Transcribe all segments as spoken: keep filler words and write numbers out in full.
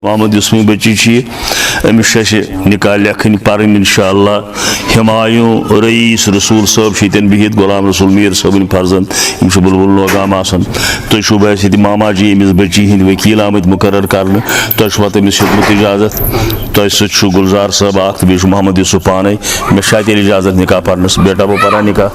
محمد یوسفٕنۍ بچی چھِ یہِ، أمِس چھِ اَسہِ نکاح لیکھٕنۍ، پرٕنۍ انشاءاللہ۔ ہمایوں رئیس رسول صٲب چھِ ییٚتٮ۪ن بِہِتھ، غلام رسول میر صٲبٕنۍ فرزند، یِم چھِ بلبل نوگام آسان۔ تُہۍ چھِو بحیثیت ماما جی أمِس بچی ہٕنٛدۍ وکیل آمٕتۍ مقرر کرنہٕ، تۄہہِ چھُوا تٔمِس ہیوٚتمُت اجازت؟ تۄہہِ سۭتۍ چھُ گلزار صٲب اکھ تہٕ بیٚیہِ چھُ محمد یوسف پانے۔ مےٚ چھا تیٚلہِ اجازت نکاح پرنس؟ بیٹا، بہٕ پرا نکاح۔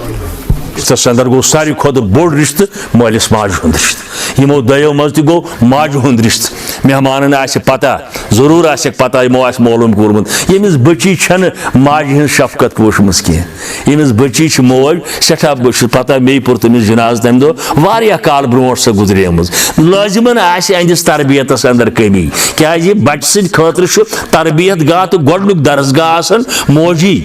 رشتس اندر گوٚو ساروی کھۄتہٕ بوٚڑ رشتہٕ مٲلِس ماجہِ ہُنٛد رشتہٕ۔ یِمو دۄیو منٛز تہِ گوٚو ماجہِ ہُنٛد رشتہٕ۔ مہمانن آسہِ پتہ، ضروٗر آسٮ۪کھ پتہ، یِمو آسہِ معلوم کوٚرمُت، ییٚمِس بٔچی چھنہٕ ماجہِ ہٕنٛز شفقت پوشمٕژ کینٛہہ۔ ییٚمِس بٔچی چھِ موج، سٮ۪ٹھاہ بٔچ چھِ پتہ، مے پوٚر تٔمِس جنازٕ تمہِ دۄہ، واریاہ کال برونٛٹھ سۄ گُزریمٕژ۔ لٲزمن آسہِ أہنٛدِس تربیتس اندر کمی، کیازِ بچہِ سٕنٛدِ خٲطرٕ چھُ تربیت گاہ تہٕ گۄڈنیُک درس گاہ آسان موجی۔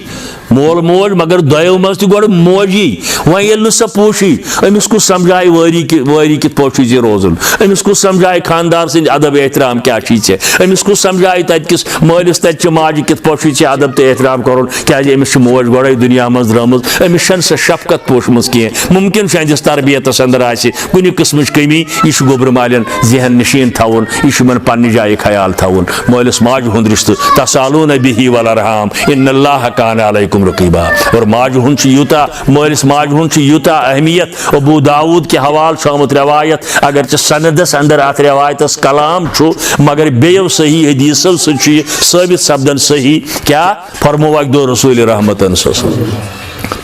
مول موج، مگر دۄیو منٛز تہِ گۄڈٕ موجی۔ وۄنۍ ییٚلہِ نہٕ سۄ پوشی، أمِس کُس سمجھایہِ وٲری کہِ-، وٲری کِتھ پٲٹھۍ چھُے ژےٚ روزُن؟ أمِس کُس سمجھایہِ خاندار سٕنٛدۍ ادب احترام کیٛاہ چھی ژےٚ؟ أمِس کُس سمجھایہِ تَتہِ کِس مٲلِس، تَتہِ چہِ ماجہِ کِتھ پٲٹھۍ چھُے ژےٚ ادب تہٕ احترام کرُن؟ کیٛازِ أمِس چھِ موج گۄڈَے دُنیا منٛز درٛٲمٕژ، أمِس چھَنہٕ سۄ شفقت پوشمٕژ کینٛہہ۔ مُمکِن چھُ أہنٛدِس تربیتس اندر آسہِ کُنہِ قٕسمٕچ کٔمی، یہِ چھُ گوٚبرٕ مالٮ۪ن ذہن نشین تھاوُن، یہِ چھُ یِمن پننہِ جایہِ خیال تھاوُن۔ مٲلِس ماجہِ ہُنٛد رشتہٕ، تسالون به والارحام، ان اللہ کان علیکم رقیبا۔ اور ماجہِ ہُنٛد چھُ یوٗتاہ، مٲلِس ماجہِ ہُنٛد چھُ یوٗتاہ اہمیت۔ ابو داؤد کہِ حوالہٕ چھُ آمُت روایت، اگرچہِ سندس اندر اتھ روایتس کلام چھُ، مگر بیٚیو صحیح حدیثو سۭتۍ چھُ یہِ ثٲبت سپدان صحیح۔ کیٛاہ؟ فرموو اکہِ دۄہ رسول رحمتن صلی اللہ علیہ وسلم،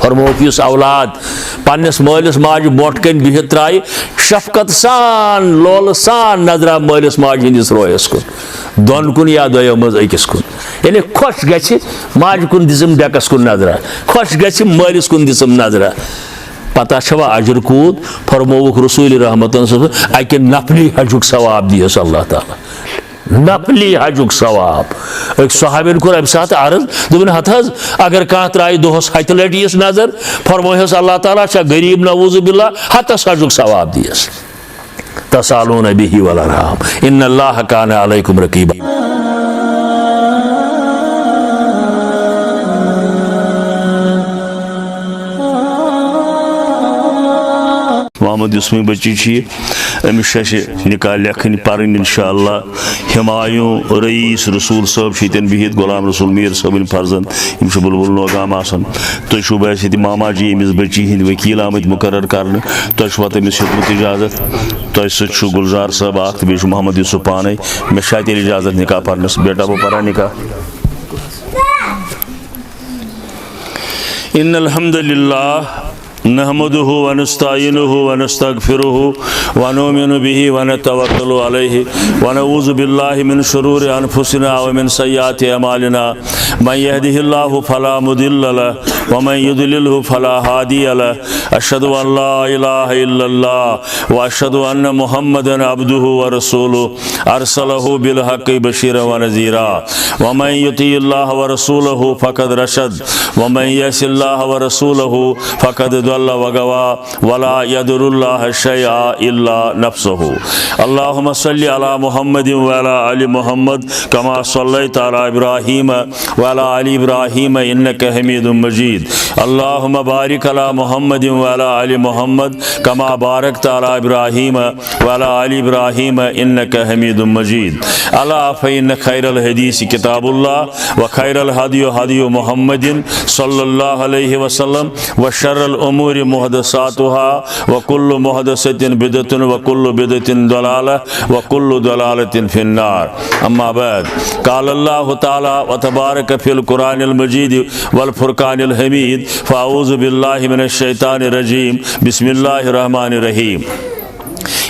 فرمووُکھ، یُس اولاد پننِس مٲلِس ماجہِ برونٛٹھ کنہِ بِہِتھ ترایہِ، شفقت سان، لولہٕ سان نظرا مٲلِس ماجہِ ہٕنٛدِس رویس کُن، دۄن کُن یا دۄیو منٛز أکِس کُن، یعنی خۄش گژھِ، ماجہِ کُن دِژٕم ڈیکس کُن نظرا، خۄش گژھِ، مٲلِس کُن دِژٕم نظرا۔ پتہ چھوا اجر کوٗت؟ فرمووُکھ رسول رحمتن صلی اللہ علیہ وسلم، اکہِ نفلی حجُک ثواب دِیس اللہ تعالیٰ۔ نفلی حجُک ثواب۔ أکۍ صحابین کوٚر اَمہِ ساتہٕ عرض، دوٚپُن، ہتہٕ حظ، اگر کانٛہہ ترٛایہِ دۄہس ہتہِ لٹہِ یِژھ نظر، فرمٲیہس اللہ تعالیٰ چھا غریب، نعوذ باللہ، ہتس حجُک ثواب دِیس۔ تسالون به والارحام، ان اللہ کان علیکم رقیبا۔ محمد یوسفٕنۍ بچی چھِ یہِ، أمِس چھِ اَسہِ نکاح لیکھٕنۍ، پرٕنۍ انشاءاللہ۔ ہمایوں رئیس رسول صٲب چھِ ییٚتٮ۪ن بِہِتھ، غلام رسول میر صٲبٕنۍ فرزند، یِم چھِ بلبل نوگام آسان۔ تُہۍ چھِو بحیثیت ماما جی أمِس بٔچی ہٕنٛدۍ وکیل آمٕتۍ مقرر کرنہٕ، تۄہہِ چھُوا تٔمِس ہیوٚتمُت اجازت؟ تۄہہِ سۭتۍ چھُ گلزار صٲب اکھ تہٕ بیٚیہِ چھُ محمد یوسف پانے۔ مےٚ چھا تیٚلہِ اجازت نکاح پرنس؟ بیٹا، بہٕ پرا نکاح۔ ان الحمد للہ، نحمده ونستعينه ونستغفره ونؤمن به ونتوكل عليه ونعوذ بالله من شرور أنفسنا ومن سيئات أعمالنا. من يهده الله فلا مضل له ومن يضلله فلا هادي له. أشهد أن لا إله إلا الله وأشهد أن محمدا عبده ورسوله. أرسله بالحق بشيرا ونذيرا. ومن يطع الله ورسوله فقد رشد. ومن يعص الله ورسوله فقد ضل وغوى. ولا يضر الله شيئا إلا نفسه. اللهم صل على محمد وعلى آل محمد كما صليت على إبراهيم وعلى آل إبراهيم إنك حميد مجيد. اللهم بارك على محمد وعلى آل محمد كما باركت على إبراهيم وعلى آل إبراهيم إنك حميد مجيد. ألا فإن خير الحديث كتاب الله وخير الهدي هدي محمد صلى الله عليه وسلم وشر الأمور محدثاتها وكل محدثة بدعة وكل بدعة ضلالة وكل ضلالة في النار. أما بعد، قال الله تعالى وتبارك في القرآن المجيد والفرقان الحميد، فأعوذ بالله من الشيطان الرجيم، بسم الله الرحمن الرحيم.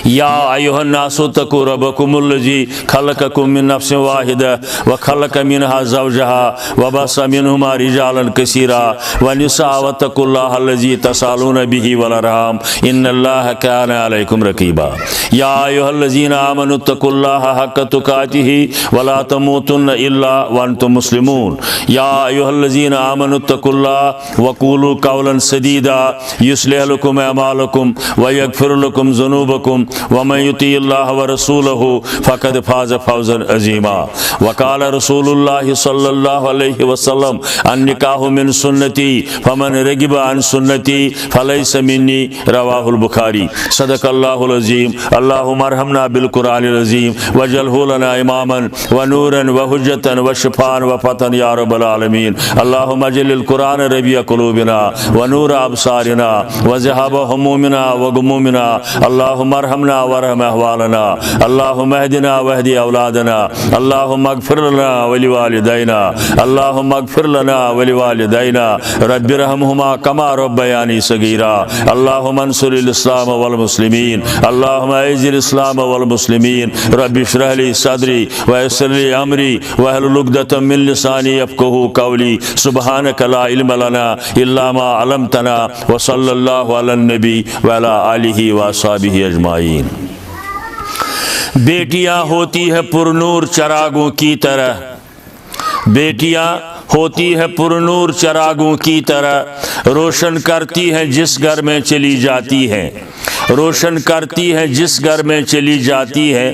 يا أيها الناس اتقوا ربكم الذي خلقكم من نفس واحدة وخلق منها زوجها وبث منهما رجالا كثيرا ونساء واتقوا الله الذي تساءلون به والأرحام إن الله كان عليكم رقيبا. يا أيها الذين آمنوا اتقوا الله حق تقاته ولا تموتن إلا وأنتم مسلمون. يا أيها الذين آمنوا اتقوا الله وقولوا قولا سديدا يصلح لكم أعمالكم ويغفر لكم ذنوبكم ومن يطع الله ورسوله فقد فاز فوزا عظيما. وقال رسول الله صلى الله عليه وسلم: النكاح من سنتي، فمن رغب عن سنتي فليس مني. رواه البخاري. صدق الله العظيم. اللهم ارحمنا بالقرآن العظيم واجعله لنا إماما ونورا وحجة وشفاء وفتحا يا رب العالمين. اللهم اجعل القرآن ربيع قلوبنا ونور أبصارنا وذهاب همومنا وغمومنا. اللهم ارحمنا وارحم أحوالنا. اللهم اهدنا واهد أولادنا. اللهم اغفر لنا ولوالدينا. اللهم اغفر لنا ولوالدينا. رب ارحمهما كما ربياني صغيرا. اللهم انصر الإسلام والمسلمين. اللهم أعز الإسلام والمسلمين. رب اشرح لي صدري ويسر لي أمري واحلل عقدة من لساني يفقهوا قولي. سبحانك لا علم لنا إلا ما علمتنا. وصلى الله على النبي وعلى آله وأصحابه أجمعين. بیٹیاں ہوتی ہے پر نور چراغوں کی طرح، بیٹیاں ہوتی ہے پر نور چراغوں کی طرح، روشن کرتی ہیں جس گھر میں چلی جاتی ہیں، روشن کرتی ہیں جس گھر میں چلی جاتی ہیں۔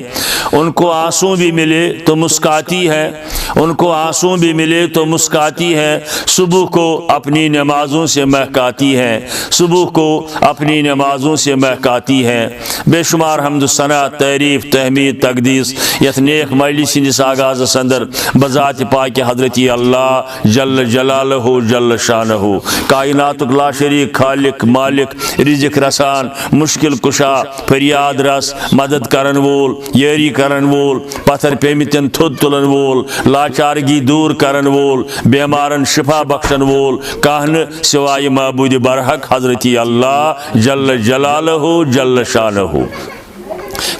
ان کو آنسو بھی ملے تو مسکاتی ہیں، ان کو آنسو بھی ملے تو مسکاتی ہیں۔ صبح کو اپنی نمازوں سے مہکاتی ہیں، صبح کو اپنی نمازوں سے مہکاتی ہیں۔ بے شمار حمد و ثنا، تعریف، تحمید، تقدیس یتھ نیک مجلس ہندس آغازس اندر بذات پاک حضرت اللہ جل جلالہ جل شانہ، کائناتک لا شریک خالق، مالک، رزق رسان، مشکل کشا، فریاد رس، مدد کرن وول، یاری کرن وول، پتھر پیمتن تھوٚد تلن وول، لاچارگی دور کرن وول، بیمارن شفا بخشن وول، کانٛہہ نہٕ سوائے معبود برحق حضرت اللہ جل جلالہ جل شانہ۔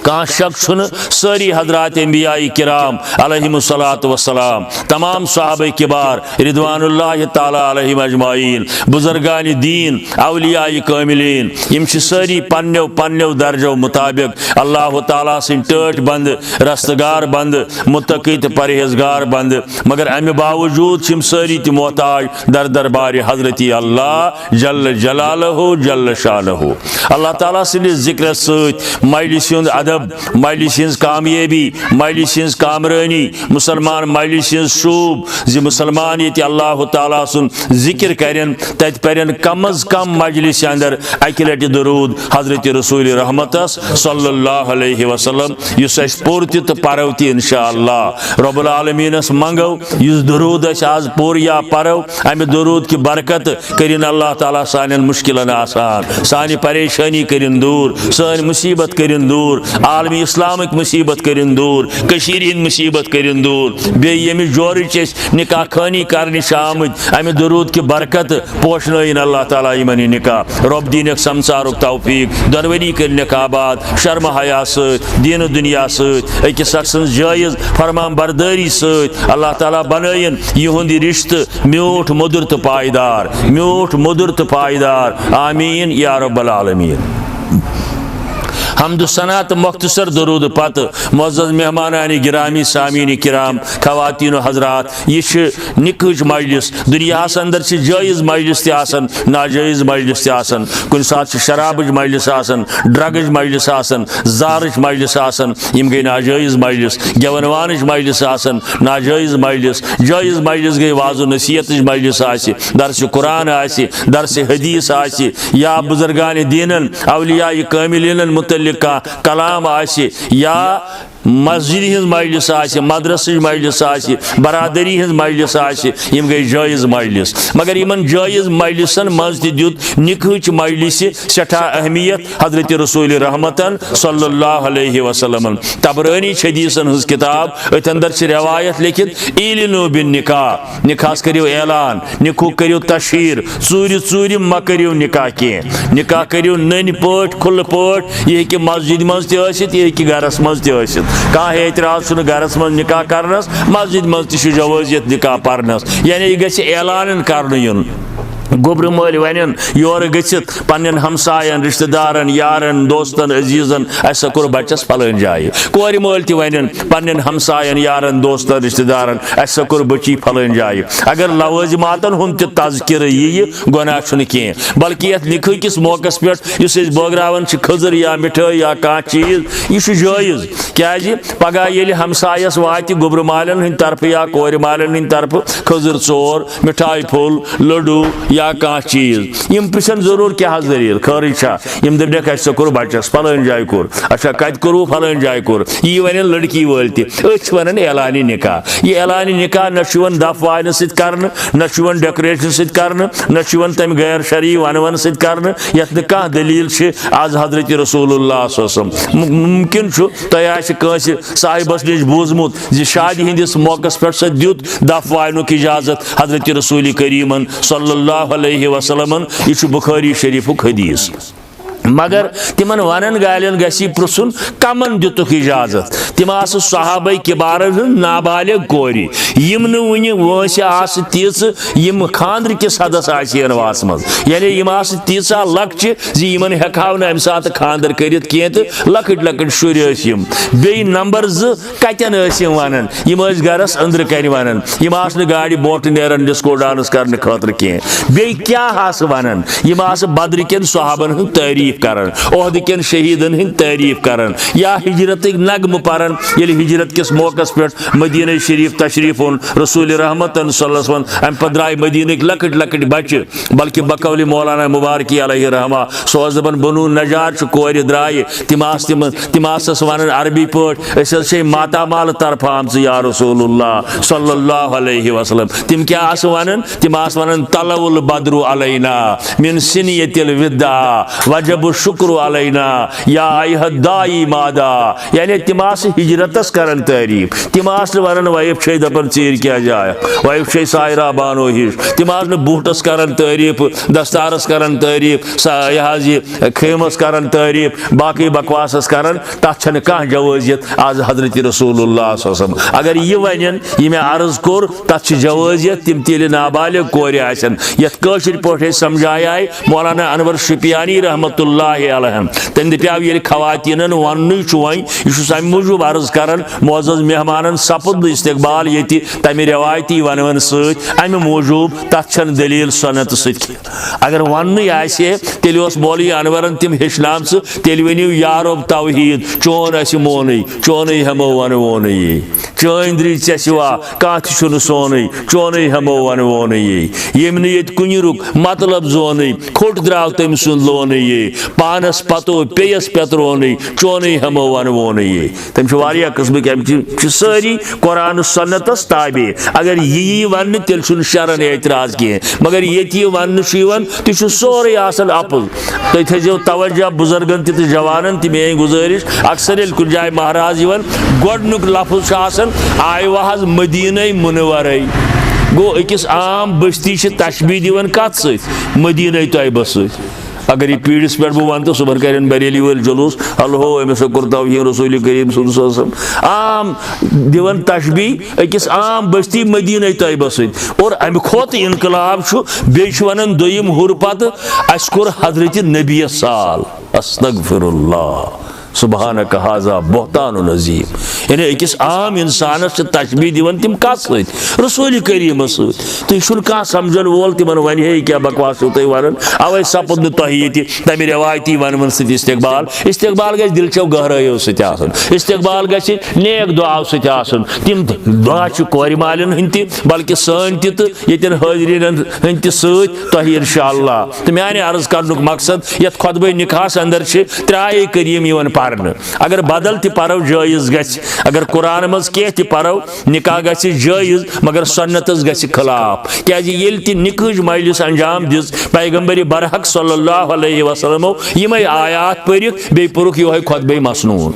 کانٛہہ شک چھُنہٕ، سٲری حضرات انبیاء کرام علیہم الصلوۃ والسلام، تمام صحابہ کبار رضوان اللہ تعالیٰ علیہم اجمعین، بزرگان دین، اولیاء کاملین، یِم چھِ سٲری پننیو پننیو درجو مطابق اللہ تعالیٰ سٕنٛدۍ ٹٲٹھۍ بندٕ، رستگار بندٕ، متقی تہٕ پرہیزگار بندٕ، مگر امہِ باوجود چھِ یِم سٲری تہِ محتاج در دربارِ حضرت اللہ جل جلالہ جل شانہ۔ اللہ تعالیٰ سٕنٛدِس ذکرس سۭتۍ مجلسہِ ہُنٛد ادب، مجلسہِ ہٕنٛز کامیٲبی، مجلسہِ ہٕنٛز کامرٲنی، مسلمان مجلسہِ ہٕنٛز شوٗب، زِ مسلمان ییٚتہِ اللہ تعالیٰ سُنٛد ذکر کرن، تتہِ پرن کم از کم مجلسہِ اندر اکہِ لٹہِ درود حضرت رسول رحمتس صلی اللہ علیہ وسلم، یُس اسہِ پوٚر تہِ تہٕ پرو تہِ انشاءاللہ۔ رب العالمینس منگو، یُس درود اسہِ آز پوٚر یا پرو، امہِ درود کہِ برکت کٔرِن اللہ تعالیٰ سانٮ۪ن مشکلن آسان، سانہِ پریشٲنی کٔرِن دوٗر، سٲنۍ مصیبت کٔرِن دوٗر، عالمِ اسلامٕکۍ مصیبت کٔرِن دوٗر، کٔشیٖرِ ہِنٛدۍ مصیبت کٔرِن دوٗر۔ بیٚیہِ ییٚمہِ جورٕچ أسۍ نکاح خٲنی کرنہِ چھِ آمٕتۍ، امہِ درود کہِ برکت پوشنٲیِن اللہ تعالیٰ یِمن یہِ نکاح۔ رۄب دِنکھ سمسارُک توفیق، دۄنوٕنی کٔرنکھ آباد، شرم حیا سۭتۍ، دین و دنیا سۭتۍ، أکِس اکھ سٕنٛز جٲیز فرمان بردٲری سۭتۍ۔ اللہ تعالیٰ بنٲیِن یِہُنٛد یہِ رشتہٕ میوٗٹھ، مٔدُر تہٕ پائیدار، میوٗٹھ، مٔدُر تہٕ پائیدار۔ آمین یا رب العالمین۔ حمد و ثنا تہٕ مختصر درود پتہٕ، معزز مہمانان گرامی، سامعین کرام، خواتین و حضرات، یہِ چھِ نکاحٕچ مجلس۔ دنیاہس اندر چھِ جٲیز مجلس تہِ آسان، ناجٲیز مجلس تہِ آسان۔ کُنہِ ساتہٕ چھِ شرابٕچ مجلس آسان، ڈرگٕچ مجلس آسان، زارٕچ مجلس آسان، یِم گٔے ناجٲیز مجلس۔ گٮ۪ون وانٕچ مجلس آسان، ناجٲیز مجلس۔ جٲیز مجلس گٔے وعظ و نصیحتٕچ مجلس آسہِ، درس قرآن آسہِ، درس حدیث آسہِ، یا بزرگان دینن، اولیاء کاملینن متعلق کانٛہہ کلام آسہِ، یا مسجد ہٕنٛز مجلس آسہِ، مدرسٕچ مجلس آسہِ، برادری ہٕنٛز مجلس آسہِ، یِم گٔے جٲیز مجلس۔ مگر یِمن جٲیز مجلسن منٛز تہِ دیُت نکاحٕچ مجلسہِ سٮ۪ٹھاہ اہمیت۔ حضرت رسول رحمتن صلی اللہ علیہ وسلمن، طبرانی چھِ حدیثن ہٕنٛز کتاب، أتھۍ اندر چھِ روایت لیکھِتھ، "اعلنوا بالنکاح"، نکاحس کٔرِو اعلان، نکاح کٔرِو تشہیر، ژوٗرِ ژوٗرِ مہ کٔرِو نکاح کینٛہہ۔ نکاح کٔرِو نٔنۍ پٲٹھۍ، کھُلہٕ پٲٹھۍ۔ یہِ ہیٚکہِ مسجدِ منٛز تہِ ٲسِتھ، یہِ ہیٚکہِ گرس منٛز تہِ ٲسِتھ۔ کانٛہہ اعتراض چھُنہٕ گرس منٛز نکاح کرنس، مسجدِ منٛز تہِ چھُ جوٲزیت نکاح پرنس۔ یعنی یہِ گژھِ اعلانن کرنہٕ یُن۔ گوٚبرٕ مٲلۍ ونن یورٕ گٔژھِتھ پننٮ۪ن ہمساین، رشتہٕ دارن، یارن، دوستن، عزیزن، "اسہِ سا کوٚر بچس فلٲنۍ جایہِ۔" کورِ مٲلۍ تہِ ونن پننٮ۪ن ہمساین، یارن، دوستن، رشتہٕ دارن، "اسہِ سا کوٚر بچی فلٲنۍ جایہِ۔" اگر لوٲزماتن ہُنٛد تہِ تذکرٕ ییہِ، گۄناہ چھُنہٕ کینٛہہ، بلکہِ یتھ نکاح کِس موقعس پٮ۪ٹھ یُس أسۍ بٲگراوان چھِ کھٔزٕر یا مِٹھٲے یا کانٛہہ چیٖز، یہِ چھُ جٲیز۔ کیازِ؟ پگاہ ییٚلہِ ہمسایس واتہِ گوٚبرٕ مالٮ۪ن ہٕنٛدِ طرفہٕ یا کورِ مالٮ۪ن ہٕنٛدِ طرفہٕ کھٔزٕر ژور، مِٹھایہِ پھوٚل، لٔڈوٗ یا کانٛہہ چیٖز، یِم پرٛژھن ضروٗر، "کیٛاہ حظ دٔلیٖل، خٲرٕے چھا؟" یِم دٔپنَکھ، "اَسہِ سا کوٚر بَچَس فلٲنۍ جایہِ کوٚر۔" "اچھا، کَتہِ کوٚروٕ فلٲنۍ جایہِ کوٚر؟" یی وَنن لٔڑکی وٲلۍ تہِ۔ أسۍ چھِ وَنان اعلانِ نِکاح۔ یہِ اعلانِ نِکاح نہ چھُ یِوان دَف واینہٕ سۭتۍ کَرنہٕ، نہ چھُ یِوان ڈیکوریشن سۭتۍ کَرنہٕ، نہ چھُ یِوان تَمہِ غیر شرعی وَنہٕ وَنہٕ سۭتۍ کَرنہٕ، یَتھ نہٕ کانٛہہ دٔلیٖل چھِ از حضرت رسول اللہ صلی اللہ علیہ وسلم۔ مُ-، مُمکِن چھُ تۄہہِ آسہِ کٲنٛسہِ صاحبس نِش بوٗزمُت زِ شادِ ہٕنٛدِس موقعس پٮ۪ٹھ سا دیُت دف واینُک اجازت حضرت رسول کریمن صلی اللہ علیہ وسلمن۔ یہِ چھُ بخاری شریفُک حدیث۔ مگر تِمن ونن گالٮ۪ن گژھِ یہِ پرژھُن، کمن دِتُکھ اجازت؟ تِم آسہٕ صحابہ کبارن ہٕنٛز نابالغ کورِ، یِم نہٕ وُنہِ وٲنٛسہِ آسہٕ تیژٕ، یِم خانٛدرٕ کِس حدس آسہِ ہن وٲژمٕژ۔ یعنی یِم آسہٕ تیٖژاہ لۄکچہِ زِ یِمن ہٮ۪کہٕ ہاو نہٕ امہِ ساتہٕ خانٛدر کٔرِتھ کینٛہہ تہٕ لۄکٕٹۍ لۄکٕٹۍ شُرۍ ٲسۍ یِم۔ بیٚیہِ نمبر زٕ، کتٮ۪ن ٲسۍ یِم ونان؟ یِم ٲسۍ گرس أنٛدرٕ کنہِ ونان۔ یِم آسہٕ نہٕ گاڑِ برونٛٹھ نیران ڈسکو ڈانس کرنہٕ خٲطرٕ کینٛہہ۔ بیٚیہِ کیٛاہ آسہٕ ونان؟ یِم آسہٕ بدرٕ کٮ۪ن صحابن ہٕنٛز تعریٖف کران، احدٕ کٮ۪ن شہیٖدن ہٕنٛز تعریٖف کران، یا ہجرتٕکۍ نغمہٕ پران، ییٚلہِ ہجرت کِس موقعس پٮ۪ٹھ مدینہ شریف تشریف اوٚن رسول رحمتن صلی اللہ علیہ وسلم۔ امہِ پتہٕ درٛاے مدینٕکۍ لۄکٕٹۍ لۄکٕٹۍ بچہِ، بلکہ بقول مولانا مبارکی علیہ رحمہ، سُہ اوس دپان، "بنو نجار چھِ کورِ درایہِ، تِم آسہٕ تِم، تِم آسس ونان عربی پٲٹھۍ، أسۍ حظ چھے ماتامال طرفہٕ آمژٕ یا رسول اللہ صلی اللہ علیہ وسلم۔" تِم کیٛاہ آسہٕ ونان؟ تِم آسہٕ ونان، "طلع البدر علینا من ثنیۃ الوداع وجب الشکر علینا یا ایھا الداعی ماذا"۔ یعنی تِم آسہٕ ہجرتس کران تعریٖف۔ تِم آسہٕ نہٕ ونان، "وایف چھے دپان ژیٖرۍ کیٛازِ آیکھ؟ وایف چھے سایرا بانو ہِش۔" تِم آسہٕ نہٕ بوٗٹس کران تعریٖف، دستارس کران تعریٖف، سا-، یہِ حظ یہِ خیمس کران تعریٖف، باقٕے بکواسس کران۔ تتھ چھنہٕ کانٛہہ جوٲزیت از حضرت رسول اللہ صلی اللہ علیہ وسلم۔ اگر یہِ ونن، یہِ مےٚ عرض کوٚر، تتھ چھِ جوٲزیت، تِم تیٚلہِ نابالغ کورِ آسن۔ یتھ کٲشِر پٲٹھۍ أسۍ سمجھایے مولانا انور شُپیانی رحمتہ اللہ علیہ۔ تٔمۍ دپیاو، ییٚلہِ خواتیٖنن وننُے چھُ وۄنۍ، یہِ چھُس امہِ موٗجوٗب عرض کران، معزز مہمانن سپُد نہٕ استقبال ییٚتہِ تمہِ رٮ۪وایتی ونوَن سۭتۍ، امہِ موٗجوٗب تتھ چھنہٕ دٔلیٖل سنتہٕ سۭتۍ کینٛہہ۔ اگر وننُے آسہِ ہے، تیٚلہِ اوس مولوی انورن تِم ہیٚچھنامژٕ، تیٚلہِ ؤنِو، "یا رب توحیٖد، چون اسہِ مونٕے، چونٕے ہٮ۪مو ونہٕ وونٕے۔ چٲنۍ درٕج ژےٚ سوا کانٛہہ تہِ چھُنہٕ سونٕے، چونٕے ہٮ۪مو ونہٕ وونٕے۔ ییٚمۍ نہٕ ییٚتہِ کُنہِ رُک مطلب زونٕے، کھوٚٹ درٛاو تٔمۍ سُنٛد لونٕے۔ پانس پتو پیٚیس پٮ۪ترونٕے، چونٕے ہٮ۪مو ونہٕ وونٕے۔" تٔمۍ چھِ واریاہ قٕسمٕکۍ، اَمہِ چھِ، چھِ سٲری قرآن سنتس تابع۔ اگر یہِ یی وننہٕ، تیٚلہِ چھُنہٕ شرن اعتراض کینٛہہ، مگر ییٚتہِ یہِ وننہٕ چھُ یِوان، تہِ چھُ سورُے آسان اَپُز۔ تُہۍ تھٲیزیو توجہ بُزرگن تہِ تہٕ جوانن تہِ میٲنۍ گُزٲرِش، اکثر ییٚلہِ کُنہِ جایہِ مہراز یِوان، گۄڈٕنیُک لفظ چھُ آسان، "آیہِ وۄنۍ حظ مدیٖنَے مُنورَے۔" گوٚو، أکِس عام بستی چھِ تشبیٖح دِوان کتھ سۭتۍ؟ مدیٖنَے طیبس سۭتۍ۔ اگر یہِ پیٖرِس پٮ۪ٹھ بہٕ وَنہٕ تہٕ صُبحن کَرن بریلی وٲلۍ جلوٗس، "الہو، أمِس ہا کوٚر توہیٖن رسوٗلِ کریٖم صلی اللہ علیہ وسلم۔" عام دِوان تشبیٖح أکِس عام بستی مدیٖنَے طیبَس سۭتۍ۔ اور اَمہِ کھۄتہٕ انقلاب چھُ، بیٚیہِ چھُ وَنان دوٚیِم ہُر پَتہٕ، "اَسہِ کوٚر حضرت نبیَس سال۔" استغفر اللہ۔ سبحانک ھذا بہتان عظیم۔ یعنی أکِس عام اِنسانَس چھِ تشبیٖح دِوان تِم کَتھ سۭتۍ؟ رسوٗلِ کریٖمَس سۭتۍ۔ تہٕ یہِ چھُنہٕ کانٛہہ سَمجھَن وول، تِمَن وَنہِ ہے یہِ کیٛاہ بکواس چھِو تُہۍ وَنان؟ اَوَے سَپُد نہٕ تۄہہِ ییٚتہِ تَمہِ رٮ۪وایتی وَنوَن سۭتۍ استقبال۔ استقبال گژھِ دِلچو گہرٲیو سۭتۍ آسُن۔ استقبال گژھِ نیک دُعاو سۭتۍ آسُن۔ تِم دُعا چھِ کورِ مالٮ۪ن ہٕنٛدۍ تہِ، بلکہِ سٲنۍ تہِ تہٕ ییٚتٮ۪ن حٲضریٖنَن ہٕنٛدۍ تہِ سۭتۍ تۄہہِ انشاءاللہ۔ تہٕ میانہِ عرض کرنُک مقصد، یتھ خطبہ نکاحس اندر چھِ ترٛایے کریم یِوان پرنہٕ۔ اگر بدل تہِ پرو جٲیز گژھِ، اگر قرآن منٛز کینٛہہ تہِ پرو، نکاح گژھِ جٲیز، مگر سنتس گژھِ خلاف۔ کیازِ ییٚلہِ تہِ نکاحٕچ مجلس انجام دِژ، پیغمبر برحق صلی اللہ علیہ وسلمو یِمے آیات پٔرِکھ، بیٚیہِ پوٚرُکھ یِہوے خطبہ مسنون۔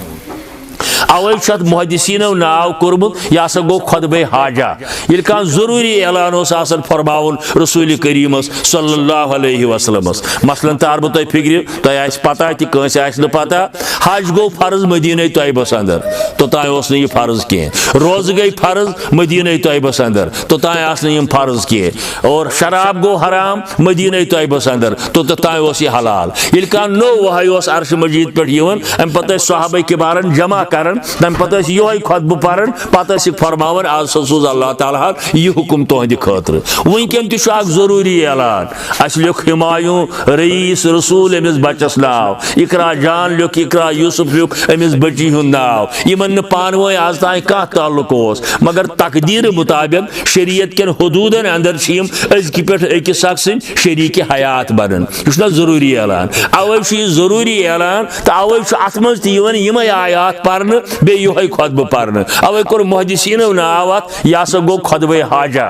اوے چھُ اتھ محدثینو ناو کوٚرمُت، یہِ ہسا گوٚو خطبے حاجہ۔ ییٚلہِ کانٛہہ ضروٗری اعلان اوس آسان فرماوُن رسول کریمس صلی اللہ علیہ وسلمس، مثلاً تار بہٕ تۄہہِ فکرِ، تۄہہِ آسہِ پتہ تہِ کٲنٛسہِ آسہِ نہٕ پتہ، حج گوٚو فرض مدینہ طیبس اندر، توٚتام اوس نہٕ یہِ فرض کینٛہہ۔ روزٕ گٔے فرض مدینہ طیبس اندر، توٚتام آسہٕ نہٕ یِم فرض کینٛہہ۔ اور شراب گوٚو حرام مدینہ طیبس اندر، توٚتام اوس یہِ حلال۔ ییٚلہِ کانٛہہ نوٚو وحی اوس عرش مجید پٮ۪ٹھ یِوان، امہِ پتہٕ ٲسۍ صحابہ کبارن جمع کران، تمہِ پتہٕ ٲسۍ یِہوٚے خطبہٕ پران، پتہٕ ٲسِکھ فرماوان، "از ہسا سوز اللہ تعالیٰ ہن یہِ حکم تُہنٛدِ خٲطرٕ۔" وٕنکٮ۪ن تہِ چھُ اکھ ضروٗری اعلان۔ اسہِ لیوٚکھ ہمایوں رئیس رسول أمِس بچس ناو، اقرا جان لیوٚکھ، اقرا یوسف لیوٚکھ أمِس بچی ہُنٛد ناو۔ یِمن نہٕ پانہٕ ؤنۍ از تام کانٛہہ تعلق اوس، مگر تقدیر مطابق شریعت کٮ۪ن حدوٗدن اندر چھِ یِم أزکہِ پٮ۪ٹھ أکِس اکھ سٕنٛدۍ شریٖک حیات بنان۔ یہِ چھُنہ ضروٗری اعلان؟ اوے چھُ یہِ ضروٗری اعلان تہٕ اوے چھُ اتھ منٛز تہِ یِوان یِمے آیات پرنہٕ، بیٚیہِ یِہوٚے خطبہٕ پرنہٕ۔ اوے کوٚر محدثینو ناو اتھ، یہِ ہسا گوٚو خطبے حاجہ۔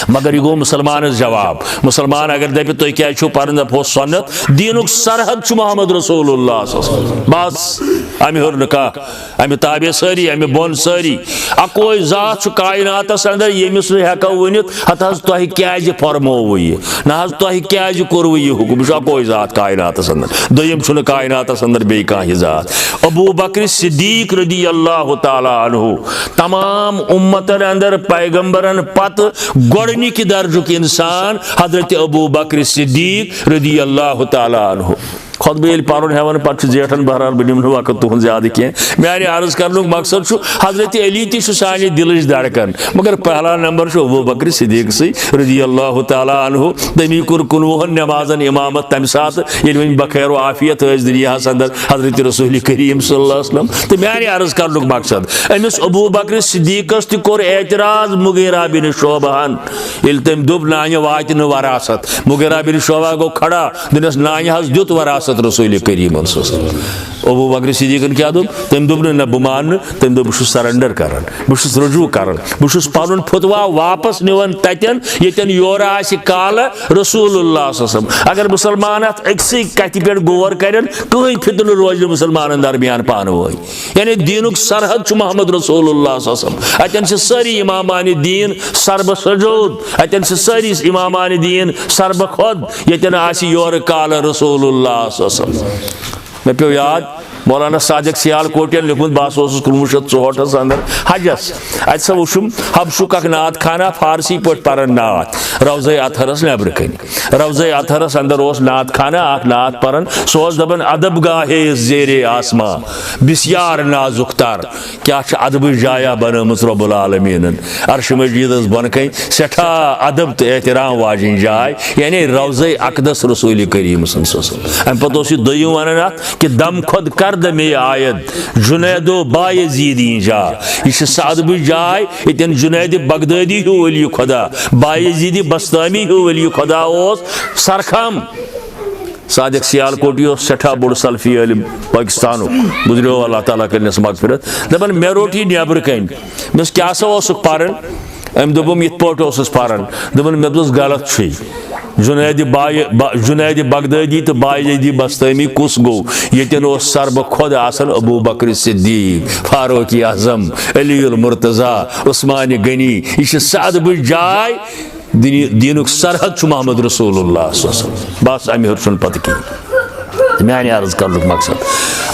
مگر یہِ گوٚو مُسلمانس جواب۔ مُسلمان اگر دپہِ، "تُہۍ کیازِ چھِو پران؟" دپہوس، "سنت، دینُک سرحد چھُ محمد رسول اللہ صلی اللہ علیہ وسلم۔ بس، امہِ ہیوٚر نہٕ کانٛہہ، امہِ تابع سٲری، امہِ بۄن سٲری۔ اکوے ذات چھُ کائناتس اندر، ییٚمِس نہٕ ہٮ۪کو ؤنِتھ، ہتہٕ حظ تۄہہِ کیازِ فرمووُ یہِ؟ نہ حظ تۄہہِ کیازِ کوٚروُ یہِ حکم؟ یہِ چھُ اکوے ذات کائناتس اندر، دوٚیِم چھُنہٕ کائناتس اندر بیٚیہِ کانٛہہ یہِ ذات۔" ابو بکر صدیق رضی اللہ تعالیٰ عنہ، تمام امتن اندر پیغمبرن پتہٕ گۄڈنِکہِ درجُک انسان حضرت ابو بکر صدیق رضی اللہ تعالیٰ عنہ۔ خطبہٕ ییٚلہِ پرُن ہٮ۪وان، پتہٕ چھُ زیٹھان، بہرحال، بہٕ نِمہٕ نہٕ وقت تُہُنٛد زیادٕ کینٛہہ۔ میانہِ عرض کرنُک مقصد چھُ، حضرت علی تہِ چھُ سانہِ دِلٕچ دھڑکن، مگر پہلا نمبر چھُ ابو بکر صدیق سٕے رضی اللہ تعالیٰ عنہ۔ تٔمی کوٚر کُنوُہن نمازن امامت تمہِ ساتہٕ، ییٚلہِ وۄنۍ بخیر و عافیت ٲسۍ دُنیاہس اندر حضرت رسول کریم صلی اللہ علیہ وسلم۔ تہٕ میانہِ عرض کرنُک مقصد، أمِس ابو بکر صدیقس تہِ کوٚر اعتراض مغیرہ بن شعبہ ہن، ییٚلہِ تٔمۍ دوٚپ، "نانہِ واتہِ نہٕ وراثت۔" مغیرہ بن شعبہ گوٚو کھڑا، دوٚپنس، "نانہِ حظ دیُت وراثت رسول کریمن صلی اللہ علیہ وسلم۔" ابو بکر صدیقن کیٛاہ دوٚپ؟ تٔمۍ دوٚپ نہٕ، "نہ، بہٕ مانہٕ نہٕ۔" تٔمۍ دوٚپ، "بہٕ چھُس surrender کران، بہٕ چھُس رجوع کران، بہٕ چھُس پنُن فتویٰ واپس نِوان تتٮ۪ن، ییٚتٮ۪ن یورٕ آسہِ قال رسول اللہ صلی اللہ علیہ وسلم۔" اگر مسلمان اتھ أکسٕے کتھِ پٮ۪ٹھ غور کرن، کٕہٕنۍ فتنہٕ روزِ نہٕ مسلمانن درمیان پانہٕ ؤنۍ۔ یعنی دینُک سرحد چھُ محمد رسول اللہ صلی اللہ علیہ وسلم۔ اتٮ۪ن چھِ سٲری امامان دین سربہ سجود، اتٮ۪ن چھِ سٲری امامان دین سربہ خود، ییٚتٮ۪ن آسہِ یورٕ قال رسول اللہ صلی اللہ علیہ وسلم۔ مےٚ پیوٚو یاد، مولانا صادق سیال کوٹین لیوٗکھمُت، بہٕ ہسا اوسُس کُنوُہ شیٚتھ ژُہٲٹھس اندر حجس۔ اتہِ سا وُچھُم حبشُک اکھ نعت خانہ، فارسی پٲٹھۍ پران نعت، روضہ اطہرس نیبرٕ کنہِ۔ روضہ اطہرس اندر اوس نعت خانہ، اکھ نعت پران، سُہ اوس دپان، "ادب گاہے زیر آسماں بسیار نازک تر۔" کیٛاہ چھِ ادبٕچ جایا بنٲومٕژ رب العالمیٖنن؟ عرش مجیدس بۄنہٕ کنہِ سٮ۪ٹھاہ ادب تہٕ احترام واجیٚنۍ جاے، یعنی روضہ اقدس رسول کریم صلی اللہ علیہ وسلم۔ امہِ پتہٕ اوس یہِ دوٚیِم ونان اتھ، کہ دم خود کرد میں آید جنید و بایزید اینجا۔ یہِ چھِ سعد بٕچ جاے، ییٚتٮ۪ن جنید بغدادی ہیوٗ ولی خدا، بایزید بستامی ہیوٗ ولی خدا اوس سرخم۔ صادق سیال کوٹی اوس سٮ۪ٹھاہ بوٚڑ سلفی عٲلِم پٲکِستانُک، گُزریو، اللہ تعالیٰ کٔرنَس مغفرت۔ دَپان، مےٚ روٚٹ یہِ نیٚبرٕ کَنۍ۔ مےٚ دوٚپُس، کیٛاہ سا اوسُکھ پَران؟ أمۍ دوٚپُم، یِتھ پٲٹھۍ اوسُس پَران۔ دوٚپُن، مےٚ دوٚپُس، غلط چھُے۔ جُنید با-، با-، جُنید بغدٲدی تہٕ بایزیدی بستٲمی کُس گوٚو؟ ییٚتٮ۪ن اوس سربہٕ خۄد آسان ابو بکر صدیق، فاروق اعظم، علی المرتضیٰ، عثمان غنی۔ یہِ چھِ سعد بٕچ جاے۔ دینی-، دیٖنُک سرحد چھُ محمد رسول اللہ صلی اللہ علیہ وسلم۔ بس، اَمہِ ہیوٚر چھُنہٕ پتہٕ کِہیٖنۍ۔ میانہِ عرض کرنُک مقصد،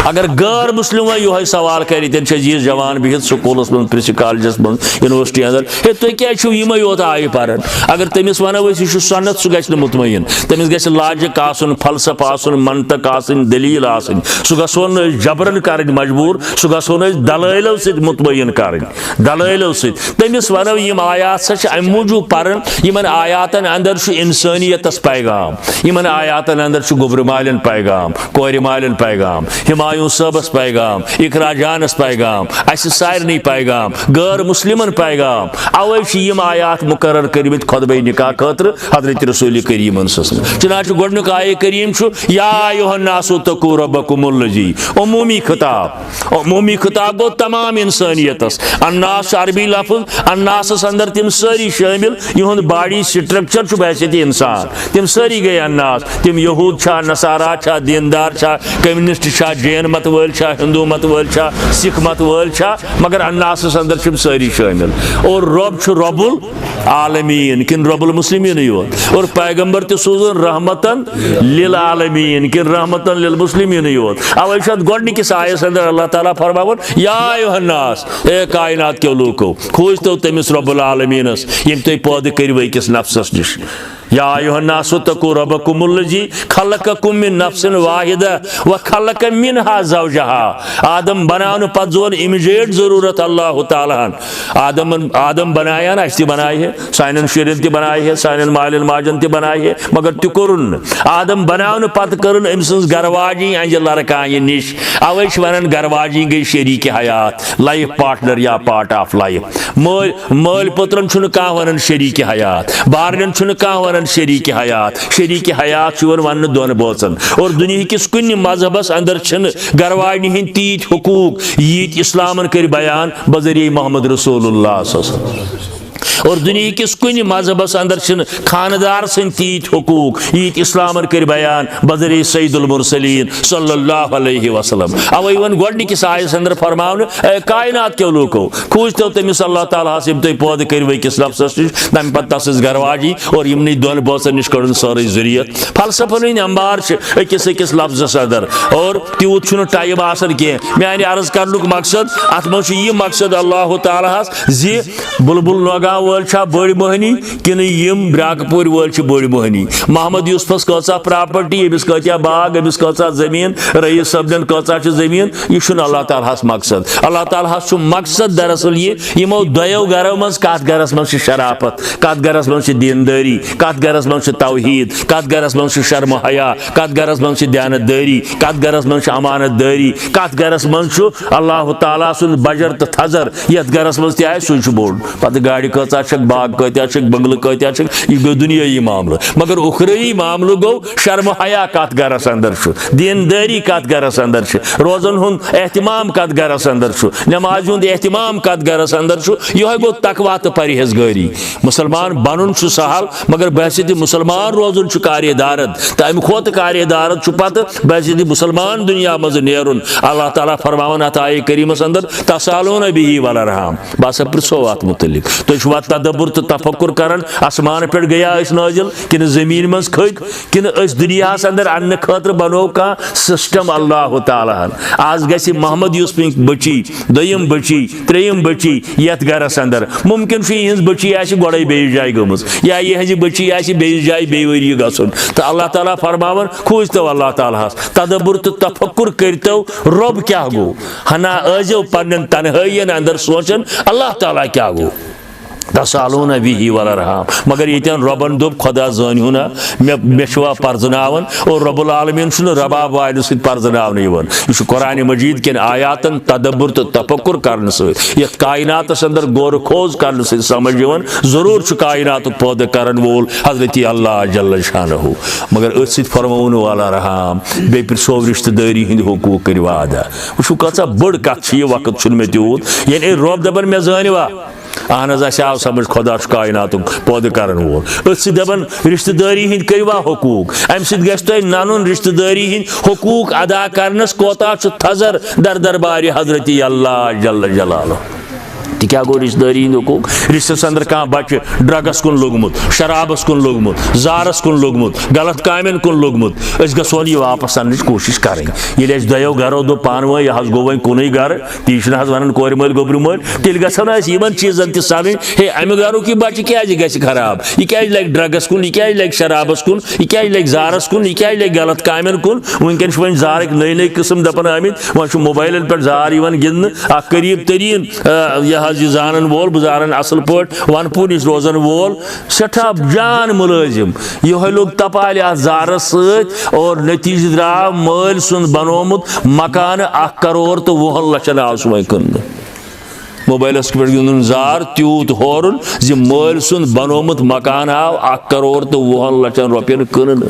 اگر غٲر مسلم وۄنۍ یِہوٚے سوال کرِ، تیٚلہِ چھِ أسۍ یہِ جوان بِہِتھ سکوٗلس منٛز، پرٛژھِ کالجس منٛز، یونیورسٹی اندر، "ہے، تُہۍ کیٛازِ چھِو یِمے یوت آیہِ پران؟" اگر تٔمِس ونو أسۍ، "یہِ چھُ سنت"، سُہ گژھِ نہٕ مطمئن۔ تٔمِس گژھِ logic آسُن، فلسفہٕ آسُن، منطق آسٕنۍ، دلیل آسٕنۍ۔ سُہ گژھون نہٕ أسۍ جبرن کرٕنۍ مجبوٗر، سُہ گژھون أسۍ دلٲیلو سۭتۍ مطمئن کرٕنۍ۔ دلٲیلو سۭتۍ۔ تٔمِس ونو، یِم آیات سا چھِ امہِ موٗجوٗب پران، یِمن آیاتن اندر چھُ انسٲنیتس پیغام، یِمن آیاتن اندر چھُ گوٚبرِ مالٮ۪ن پیغام، کورِ مالٮ۪ن پیغام، ہمایوں صٲبس پیغام، اقرا جانس پیغام، اسہِ سارنٕے پیغام، غٲر مسلمن پیغام۔ اوے چھِ یِم آیات مقرر کٔرمٕتۍ خطبہ نکاح خٲطرٕ حضرت رسول کریمن صلی اللہ علیہ وسلم۔ چنانچہ گۄڈنیُک آیہِ کریم چھُ، یا ایھا الناس اتقوا ربکم الذی، عمومی خطاب۔ عمومی خطاب گوٚو تمام انسانیتس۔ الناس چھُ عربی لفظ، الناسس اندر تِم سٲری شٲمِل یِہُنٛد body structure چھُ بحیثیت انسان۔ تِم سٲری گٔے الناس۔ تِم یہوٗد چھا، نصارا چھا، دیندار چھا، communist چھا، جے مت وٲلۍ چھا، ہندو مت وٲلۍ چھا، سکھ مت وٲلۍ چھا، مگر الناسس اندر چھِ یِم سٲری شٲمِل۔ اور رۄب چھُ رب العالمین کِنہٕ رب المسلمین یوت؟ اور پیغمبر تہِ سوٗزُن رحمتن للعالمین کِنہٕ رحمتن للمسلمین یوت؟ اوے چھُ اتھ گۄڈٕنِکِس آیس اندر اللہ تعالیٰ فرماوان، یا ایھا الناس، اے کائنات کیو لوٗکو، کھوٗژتو تٔمِس رب العالمینس، ییٚمۍ تُہۍ پٲدٕ کٔرِو أکِس نفسس نِش۔ یا ایھا الناس اتقوا ربکم الذی خلقکم من نفس واحدہ وخلق منها زوجها۔ آدم بناونہٕ پتہٕ زون امیجیٹ ضرورت اللہ تعالیٰ ہن۔ آدمن، آدم بنایہِ ہن، اسہِ تہِ بنایہِ ہے، سانٮ۪ن شُرٮ۪ن تہِ بنایہِ ہے، سانٮ۪ن مالٮ۪ن ماجن تہِ بنایہِ ہے، مگر تہِ کوٚرُن نہٕ۔ آدم بناونہٕ پتہٕ کٔرٕن أمۍ سٕنٛز گرٕ واجِنۍ انجہِ لرٕ کانہِ نِش۔ اوے چھِ ونان گرٕ واجِنۍ گٔے شریٖک حیات، لایف پارٹنر یا پارٹ آف لایف۔ مٲلۍ مٲلۍ پوترن چھُنہٕ کانٛہہ ونان شریٖک حیات، بارنٮ۪ن چھُنہٕ کانٛہہ ونان شریٖک حیات۔ شریٖک حیات چھُ یِوان وننہٕ دۄن بٲژن۔ اور دُنیہکِس کُنہِ مذہبس اندر چھِنہٕ گرٕ واجنہِ ہٕنٛدۍ تیٖتۍ حقوٗق، ییٖتۍ اسلامن کٔرۍ بیان بذریعہ محمد رسول اللہ صلی اللہ علیہ وسلم۔ اور دُنیہکِس کُنہِ مذہبس اندر چھِنہٕ خانہٕ دار سٕنٛدۍ تیٖتۍ حقوٗق، ییٖتۍ اسلامن کٔرۍ بیان بذریعہ سید المرسلین صلی اللہ علیہ وسلم۔ اوے وۄنۍ گۄڈٕنِکِس آیس اندر فرماونہٕ، اے کائنات کیو لوٗکو، کھوٗژتو تٔمِس اللہ تعالیٰ ہس، ییٚمۍ تُہۍ پٲدٕ کٔرِو أکِس نفسس نِش، تمہِ پتہٕ تسٕنٛز گرٕ واجی اور یِمنٕے دۄن بٲژن نِش کٔڑٕن سٲرٕے ذُریت۔ فلسفن ہٕنٛدۍ انبار چھِ أکِس أکِس لفظس اندر، اور تیوٗت چھُنہٕ ٹایم آسان کینٛہہ۔ میانہِ عرض کرنُک مقصد، اتھ منٛز چھُ یہِ مقصد اللہ تعالیٰ ہس زِ بلبل نوگام وٲلۍ چھا بٔڑۍ مٔہنی کِنہٕ یِم برٛاکہٕ پورِ وٲلۍ چھِ بٔڑۍ مٔہنی؟ محمد یوسفس کۭژاہ پراپرٹی، أمِس کۭتیاہ باغ، أمِس کۭژاہ زٔمیٖن، رئیس صٲبنٮ۪ن کۭژاہ چھِ زٔمیٖن، یہِ چھُنہٕ اللہ تعالیٰ ہس مقصد۔ اللہ تعالیٰ ہس چھُ مقصد دراصل یہِ، یِمو دۄیو گرو منٛز کتھ گرس منٛز چھِ شرافت، کتھ گرس منٛز چھِ دیندٲری، کتھ گرس منٛز چھِ توحید، کتھ گرس منٛز چھِ شرم و حیا، کتھ گرس منٛز چھِ دیانت دٲری، کتھ گرس منٛز چھِ امانت دٲری، کتھ گرس منٛز چھُ اللہ تعالیٰ سُنٛد بجر تہٕ تھزر، یتھ گرس منٛز تہِ آسہِ سُے چھُ بوٚڑ۔ پتہٕ گاڑِ کۭژاہ چھکھ، باغ کۭتیاہ چھکھ، بنگلہٕ کۭتیاہ چھکھ، یہِ گوٚو دُنیٲیی معاملہٕ۔ مگر اُخروی معاملہٕ گوٚو شرم و حیا کتھ گرس اندر چھُ، دیندٲری کتھ گرس اندر چھِ، روزن ہُنٛد اہتمام کتھ گرس اندر چھُ، نمازِ ہُنٛد اہتمام کتھ گرس اندر چھُ، یِہوٚے گوٚو تقویٰ تہٕ پرہیزگٲری۔ مسلمان بنُن چھُ سہل، مگر بحیثیت مسلمان روزُن چھُ کارِ دارد، تہٕ امہِ کھۄتہٕ کارِ دارد چھُ پتہٕ بحیثیت مسلمان دُنیا منٛز نیرُن۔ اللہ تعالیٰ فرماوان اتھ آیہِ کریٖمس اندر، تسالون بہ والارحام، بہٕ ہسا پرژھو اتھ متعلق۔ تُہۍ چھِوا تدبر تہٕ تفکر کران، آسمان پٮ۪ٹھ گٔیا أسۍ نٲزِل کِنہٕ زٔمیٖن منٛز کھٔتۍ، کِنہٕ أسۍ دُنیاہس اندر اننہٕ خٲطرٕ بنوو کانٛہہ سسٹم اللہ تعالیٰ ہن؟ آز گژھِ محمد یوسفٕنۍ بچی، دوٚیِم بچی، ترٛیٚیِم بچی یتھ گرس اندر۔ ممکن چھُ یِہنٛز بچی آسہِ گۄڈے بیٚیِس جایہِ گٔمٕژ، یا یِہنٛزِ بچی آسہِ بیٚیِس جایہِ بیٚیہِ ؤری گژھُن۔ تہٕ اللہ تعالیٰ فرماوان، کھوٗژتو اللہ تعالیٰ ہس، تدبر تہٕ تفکر کٔرتو، رۄب کیٛاہ گوٚو؟ ہنا ٲسۍزیو پننٮ۪ن تنہٲیین اندر سونچان، اللہ تعالیٰ کیٛاہ گوٚو؟ تسالون بہ والارحام۔ مگر ییٚتٮ۪ن رۄبن دوٚپ، خۄدا زٲنِو نا، مےٚ، مےٚ چھُوا پرزٕناوان؟ اور رب العالمین چھُنہٕ رباب والٮ۪و سۭتۍ پرزٕناونہٕ یِوان۔ یہِ چھُ قرآن مجید کٮ۪ن آیاتن تدبر تہٕ تفکر کرنہٕ سۭتۍ، یتھ کائناتس اندر غور و خوض کرنہٕ سۭتۍ سمجھ یِوان، ضروٗر چھُ کائناتُک پٲدٕ کرن وول حضرت اللہ جل شانہ۔ مگر أتھۍ سۭتۍ فرمووُن والارحام، بیٚیہِ پرژھو رشتہٕ دٲری ہٕنٛدۍ حقوٗق کٔرِو ادا۔ وٕچھِو، کۭژاہ بٔڑ کتھ چھِ یہِ، وقت چھُنہٕ مےٚ تیوٗت۔ یعنی رۄب دپان، مےٚ زٲنِوا؟ اہن حظ، اسہِ آو سمجھ، خۄدا چھُ کائناتُک پٲدٕ کرن وول۔ أتھۍ سۭتۍ دپان، رشتہٕ دٲری ہٕنٛدۍ کٔرِوا حقوٗق؟ امہِ سۭتۍ گژھِ تۄہہِ ننُن، رشتہٕ دٲری ہٕنٛدۍ حقوٗق ادا کرنس کوتاہ چھُ تھزر در دربارِ حضرت اللہ جل جلالہ۔ تہِ کیٛاہ گوٚو رشتہٕ دٲری ہٕنٛدۍ حقوٗق؟ رشتس اندر کانٛہہ بچہِ ڈرگس کُن لوٚگمُت، شرابس کُن لوٚگمُت، زارس کُن لوٚگمُت، غلط کامٮ۪ن کُن لوٚگمُت، أسۍ گژھون یہِ واپس اننٕچ کوٗشش کرٕنۍ۔ ییٚلہِ اسہِ دۄیو گرو دوٚپ پانہٕ ؤنۍ، یہِ حظ گوٚو وۄنۍ کُنُے گرٕ، تی چھِنہٕ حظ ونان کورِ مٲلۍ گوٚبرِ مٲلۍ۔ تیٚلہِ گژھو نہٕ أسۍ یِمن چیٖزن تہِ سنٕنۍ، ہے، امہِ گرُک یہِ بچہِ کیازِ گژھِ خراب؟ یہِ کیازِ لگہِ ڈرگس کُن؟ یہِ کیازِ لگہِ شرابس کُن؟ یہِ کیازِ لگہِ زارس کُن؟ یہِ کیازِ لگہِ غلط کامٮ۪ن کُن؟ وٕنکیٚن چھِ وۄنۍ زارٕکۍ نٔے نٔے قٕسم دپان آمٕتۍ، وۄنۍ چھُ موبایلن پٮ۪ٹھ زار یِوان گِنٛدنہٕ۔ اکھ قریب تریٖن، آ، یہِ حظ یہِ زانن وول، بہٕ زانن اصل پٲٹھۍ، ونپوٗر نِش روزن وول، سٮ۪ٹھاہ جان مُلٲزِم۔ یِہوٚے لوٚگ تپالہِ اَتھ زارَس سۭتۍ اور نتیٖجہٕ درٛاو مٲلۍ سُنٛد بنومُت مکانہٕ اَکھ کرور تہٕ وُہَن لَچھَن آو سُہ وۄنۍ کٕننہٕ۔ موبایلَس پٮ۪ٹھ گیُنٛدُن زار تیوٗت ہورُن زِ مٲلۍ سُنٛد بنومُت مکانہٕ آو اَکھ کرور تہٕ وُہَن لَچھَن رۄپیَن کٕننہٕ۔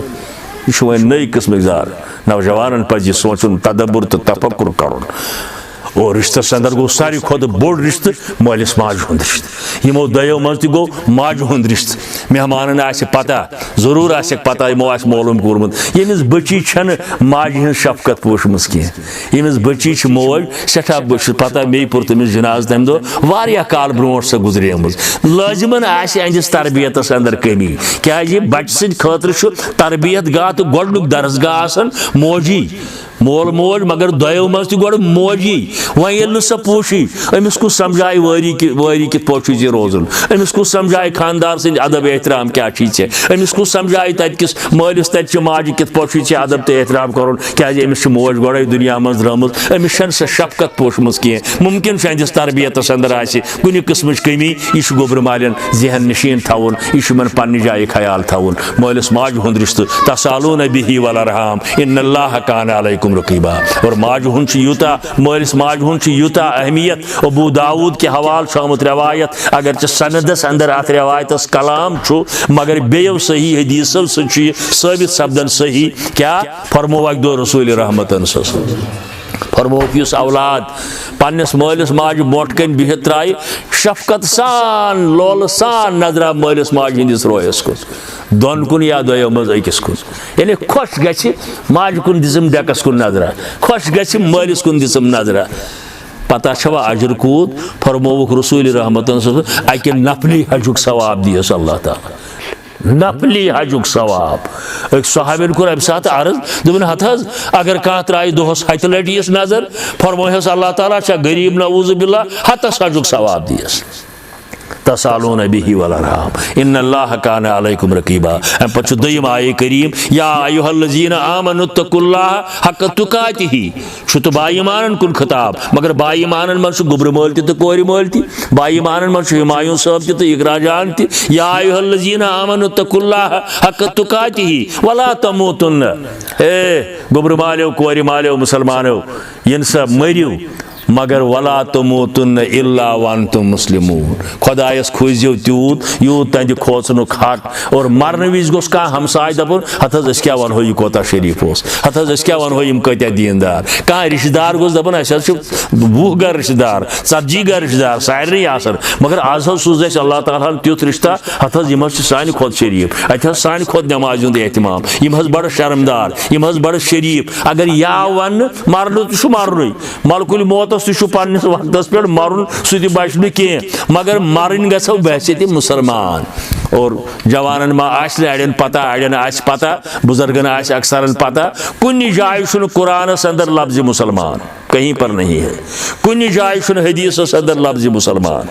یہِ چھُ وۄنۍ نٔے قٕسمٕکۍ زار۔ نوجوانَن پَزِ یہِ سونٛچُن، تدبر تہٕ تفکر کَرُن۔ اور رشتس اندر گوٚو ساروی کھۄتہٕ بوٚڑ رشتہٕ مٲلِس ماجہِ ہُنٛد رشتہٕ۔ یِمو دۄیو منٛز تہِ گوٚو ماجہِ ہُنٛد رشتہٕ۔ مہمانن آسہِ پتہ، ضروٗر آسٮ۪کھ پتہ، یِمو آسہِ معلوم کوٚرمُت، ییٚمِس بٔچی چھنہٕ ماجہِ ہٕنٛز شفقت پوشمٕژ کینٛہہ۔ ییٚمِس بٔچی چھِ موج، سٮ۪ٹھاہ بٔچ چھِ پتہ، مے پوٚر تٔمِس جنازٕ تمہِ دۄہ، واریاہ کال برونٛٹھ سۄ گُزریمٕژ۔ لٲزمن آسہِ أہنٛدِس تربیتس اندر کٔمی، کیازِ بچہِ سٕنٛدِ خٲطرٕ چھُ تربیت گاہ تہٕ گۄڈنیُک درس گاہ آسان موجی۔ مول موج، مگر دۄیو منٛز تہِ گۄڈٕ موجی۔ وۄنۍ ییٚلہِ نہٕ سۄ پوشی، أمِس کُس سمجھایہِ وٲری کہِ-، وٲری کِتھ پٲٹھۍ چھُے ژےٚ روزُن؟ أمِس کُس سمجھایہِ خاندار سٕنٛدۍ ادب احترام کیٛاہ چھی ژےٚ؟ أمِس کُس سمجھایہِ تَتہِ کِس مٲلِس، تَتہِ چہِ ماجہِ کِتھ پٲٹھۍ چھُے ژےٚ ادب تہٕ احترام کرُن؟ کیٛازِ أمِس چھِ موج گۄڈَے دُنیا منٛز درٛٲمٕژ، أمِس چھَنہٕ سۄ شفقت پوشمٕژ کینٛہہ۔ مُمکِن چھُ أہنٛدِس تربیتَس اندر آسہِ کُنہِ قٕسمٕچ کٔمی، یہِ چھُ گوٚبرِ مالٮ۪ن ذہن نشین تھاوُن، یہِ چھُ یِمن پننہِ جایہِ خیال تھاوُن۔ مٲلِس ماجہِ ہُنٛد رشتہٕ، تسالون به والارحام، ان اللہ کان علیکم رقیبا۔ اور ماجہِ ہُنٛد چھُ یوٗتاہ، مٲلِس ماجہِ ہُنٛد چھُ یوٗتاہ اہمیت۔ ابو داؤد کہِ حوالہٕ چھُ آمُت روایت، اگرچہ سندس اندر اتھ روایتس کلام چھُ، مگر بیٚیو صحیح حدیثو سۭتۍ چھُ یہِ ثٲبت سپدان صحیح۔ کیٛاہ فرموو اکہِ دۄہ رسول رحمتن صلی اللہ علیہ وسلم؟ فرمووُکھ، یُس اولاد پننِس مٲلِس ماجہِ برونٛٹھ کنہِ بِہِتھ ترایہِ، شفقت سان، لولہٕ سان نظرا مٲلِس ماجہِ ہٕنٛدِس رویس کُن، دۄن کُن یا دۄیو منٛز أکِس کُن۔ یعنی خۄش گژھِ، ماجہِ کُن دِژٕم ڈیکس کُن نظرا، خۄش گژھِ، مٲلِس کُن دِژٕم نظرا۔ پتہ چھوا اجر کوٗت؟ فرمووُکھ رسول رحمتن صٲب، اکہِ نفلی حجُک ثواب دِیس اللہ تعالیٰ۔ نفلی حجُک ثواب۔ أکۍ صحابین کوٚر اَمہِ ساتہٕ عرض، دوٚپُن، ہتہٕ حظ، اگر کانٛہہ ترٛایہِ دۄہس ہتہِ لٹہِ یِژھ نظر، فرمٲیہس اللہ تعالیٰ چھا غریب، نعوذ باللہ، ہتس حجُک ثواب دِیس۔ تسالون به والارحام، ان اللہ کان علیکم رقیبا۔ اَمہِ پتہٕ چھُ دوٚیِم آیہِ کریم، یا ایھا الذین آمنوا اتقوا اللہ حق تقاتہ۔ چھُ تہٕ با ایمانن کُن خطاب، مگر با ایمانن منٛز چھُ گوٚبرِ مٲلۍ تہِ تہٕ کورِ مٲلۍ تہِ، با ایمانن منٛز چھُ ہمایون صٲب تہِ تہٕ اقرا جان تہِ۔ یا ایھا الذین آمنوا اتقوا اللہ حق تقاتہ ولا تموتن۔ اے گوٚبرِ مالیو، کورِ مالیو، مسلمانو، یِنہٕ سا مٔرِو مگر ولا تموتن الا وانتم مسلمون۔ خدایس کھوٗژزیو تیوٗت، یوٗت تہنٛدِ کھوژنُک حق۔ اور مرنہٕ وِزِ گوٚژھ کانٛہہ ہمساے دپُن، ہتہٕ حظ، أسۍ کیٛاہ ونہو، یہِ کوتاہ شریف اوس، ہتہٕ حظ، أسۍ کیٛاہ ونہو، یِم کۭتیٛاہ دیٖندار۔ کانٛہہ رشتہٕ دار گوٚژھ دپُن، اسہِ حظ چھُ وُہ گرٕ رشتہٕ دار، ژتجی گرٕ رشتہٕ دار، سارنٕے آسان، مگر از حظ سوٗز اسہِ اللہ تعالیٰ ہن تیُتھ رشتہ، ہتہٕ حظ، یِم حظ چھِ سانہِ کھۄتہٕ شریف، اتہِ حظ سانہِ کھۄتہٕ نمازِ ہُنٛد اہتمام، یِم حظ بڑٕ شرمدار، یِم حظ بڑٕ شریف۔ اگر یا وننہٕ، مرنہٕ تہِ چھُ مرنُے، ملکُل موتس تہِ چھُ پننِس وقتس پٮ۪ٹھ مرُن، سُہ تہِ بچہِ نہٕ کینٛہہ، مگر مرٕنۍ گژھو بحیثیت مسلمان۔ اور جوانن ما آسہِ نہٕ اڑٮ۪ن پتہ، اڑٮ۪ن آسہِ پتہ، بزرگن آسہِ اکثرن پتہ، کُنہِ جایہِ چھُنہٕ قرآنس اندر لفظ مسلمان، کہیں پر نہیں ہے، کُنہِ جایہِ چھُنہٕ حدیثس اندر لفظ مسلمان۔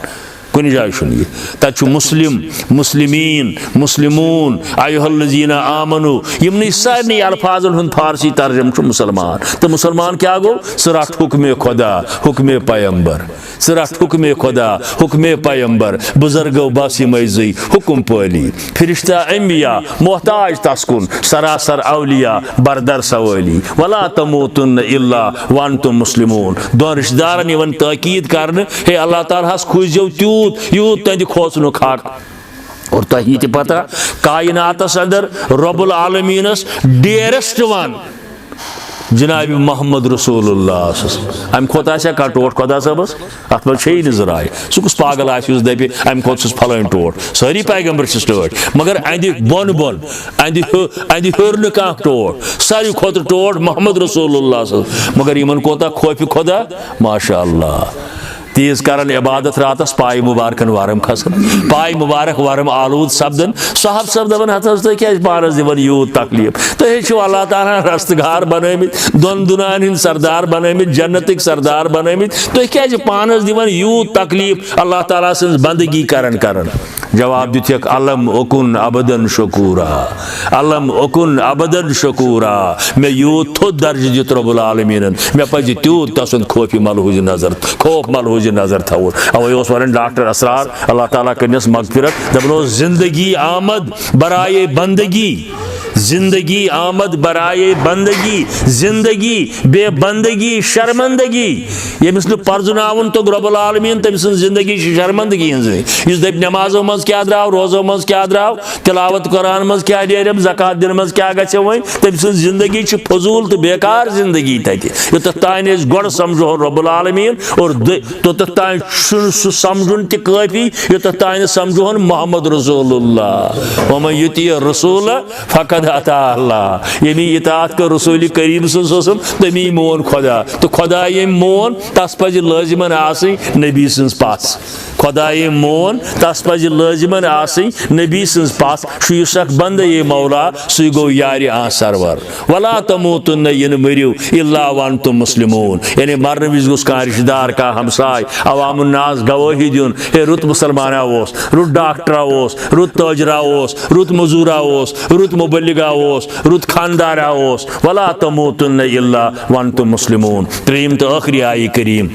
کُنہِ جایہِ چھُنہٕ یہِ۔ تَتہِ چھُ مسلم، مسلمین، مسلمون، ایھا الذین آمنو، یِمنٕے سارنٕے الفاظن ہُنٛد فارسی ترجمہٕ چھُ مسلمان۔ تہٕ مسلمان کیٛاہ گوٚو؟ ژٕ رَٹھ حُکمِ خدا، حُکمِ پیمبر، ژٕ رَٹھ حُکمِ خدا، حُکمِ پیمبر، بزرگو، بس یِمے زٕے حُکم پٲلی، فرشتہ، انبیاء، محتاج تس کُن، سراسر اولیاء، بردر سوالی، ولا تموتن الا وانتم مسلمون۔ دۄن رشتہٕ دارن یِوان تٲکید کرنہٕ، ہے اللہ تعالیٰ ہس کھوٗژزیو تیوٗت، یوٗت تُہنٛدِ کھوژنُک حق۔ اور تۄہہِ تہِ پتہ، کائناتس اندر رب العالمینس dearest one جناب محمد رسول اللہ صلی اللہ علیہ وسلم۔ امہِ کھۄتہٕ آسہِ ہا کانٛہہ ٹوٹھ خۄدا صٲبس؟ اتھ منٛز چھے نہٕ زٕ راے۔ سُہ کُس پاگل آسہِ یُس دپہِ، امہِ کھۄتہٕ چھُس فلٲنۍ ٹوٹھ؟ سٲری پیغمبر چھِس ٹٲٹھۍ، مگر اہنٛدِ بۄن بۄن، اہنٛدِ ہیو-، اہنٛدِ ہیوٚر نہٕ کانٛہہ ٹوٹھ۔ ساروی کھۄتہٕ ٹوٹھ محمد رسول اللہ صلی اللہ علیہ وسلم۔ مگر یِمن کوتاہ خوفِ خۄدا، ماشاء اللہ۔ تیز کرن عبادت راتس، پایہِ مبارکن ورم کھسن، پایہِ مبارک ورم آلود سپدن۔ صاحب صٲب دپان، ہتہٕ حظ، تُہۍ کیازِ پانس دِوان یوٗت تکلیف؟ تُہۍ حظ چھِو اللہ تعالیٰ ہن رستگار بنٲومٕتۍ، دۄن دُنیاہن ہٕنٛدۍ سردار بنٲومٕتۍ، جنتٕکۍ سردار بنٲومٕتۍ، تُہۍ کیازِ پانس دِوان یوٗت تکلیف اللہ تعالیٰ سٕنٛز بندگی کرن کرن؟ جواب دِتھ ہیٚکھ، الم اکن ابدن شکورا، الم اکن ابدن شکورا۔ مےٚ یوٗت تھوٚد درجہٕ دیُت رب العالمیٖنن، مےٚ پزِ تیوٗت تسُنٛد خوفِ ملحوظ نظر، خوف ملحوظ نظر تھاوُن۔ اوے اوس ونان ڈاکٹر اسرار، اللہ تعالیٰ کٔرنس مغفرت، دپان اوس، زندگی آمد برائے بندگی، زندگی آمد برائے بندگی، زندگی بے بندگی شرمندگی۔ ییٚمِس نہٕ پرزٕناوُن توٚگ رب العالمین، تٔمۍ سٕنٛز زندگی چھِ شرمندگی ہٕنٛزٕے۔ یُس دَپہِ نمازو منٛز کیٛاہ درٛاو، روزو منٛز کیٛاہ درٛاو، تلاوت قرآن منٛز کیٛاہ نیرم، زکات دِنہٕ منٛز کیٛاہ گژھِ وۄنۍ، تٔمۍ سٕنٛز زندگی چھِ فضوٗل تہٕ بیکار زندگی تَتہِ۔ یوٚتَتھ تانۍ أسۍ گۄڈٕ سمجھوہون رب العالمین اور دٔ-، توٚتَتھ تانۍ چھُنہٕ سُہ سمجھُن تہِ کٲفی، یوٚتَتھ تانۍ نہٕ سمجھوہون محمد رسول اللہ۔ ومن یطیع الرسول فقد اطاع اللہ۔ ییٚمۍ اطاعت کٔر رسول کریم صلی اللہ علیہ وسلم، تٔمی مون خدا۔ تہٕ خدا ییٚمۍ مون، تَس پَزِ لٲزمن آسٕنۍ نبی سٕنٛز پژھ۔ خدا ییٚمۍ مون، تَس پَزِ لٲزمن آسٕنۍ نبی سٕنٛز پژھ۔ چھُ یُس اکھ بندے مولا، سُے گوٚو یارِ آ سرور۔ ولا تموتن، یہِ نہٕ مٔرِو، الا وانتم مسلمون۔ یعنی مرنہٕ وِزِ گوٚژھ کانٛہہ رشتہٕ دار، کانٛہہ ہمساے، عوام الناس گوٲہی دیُن، ہے، رُت مسلمانا اوس، رُت ڈاکٹرا اوس، رُت تٲجرا اوس، رُت مزوٗرا اوس، رُت مبلغا اوس، رُت خاندارا اوس۔ ولا تموتن الا وانتم مسلمون۔ ترٛیٚیِم تہٕ ٲخری آیہِ کریم،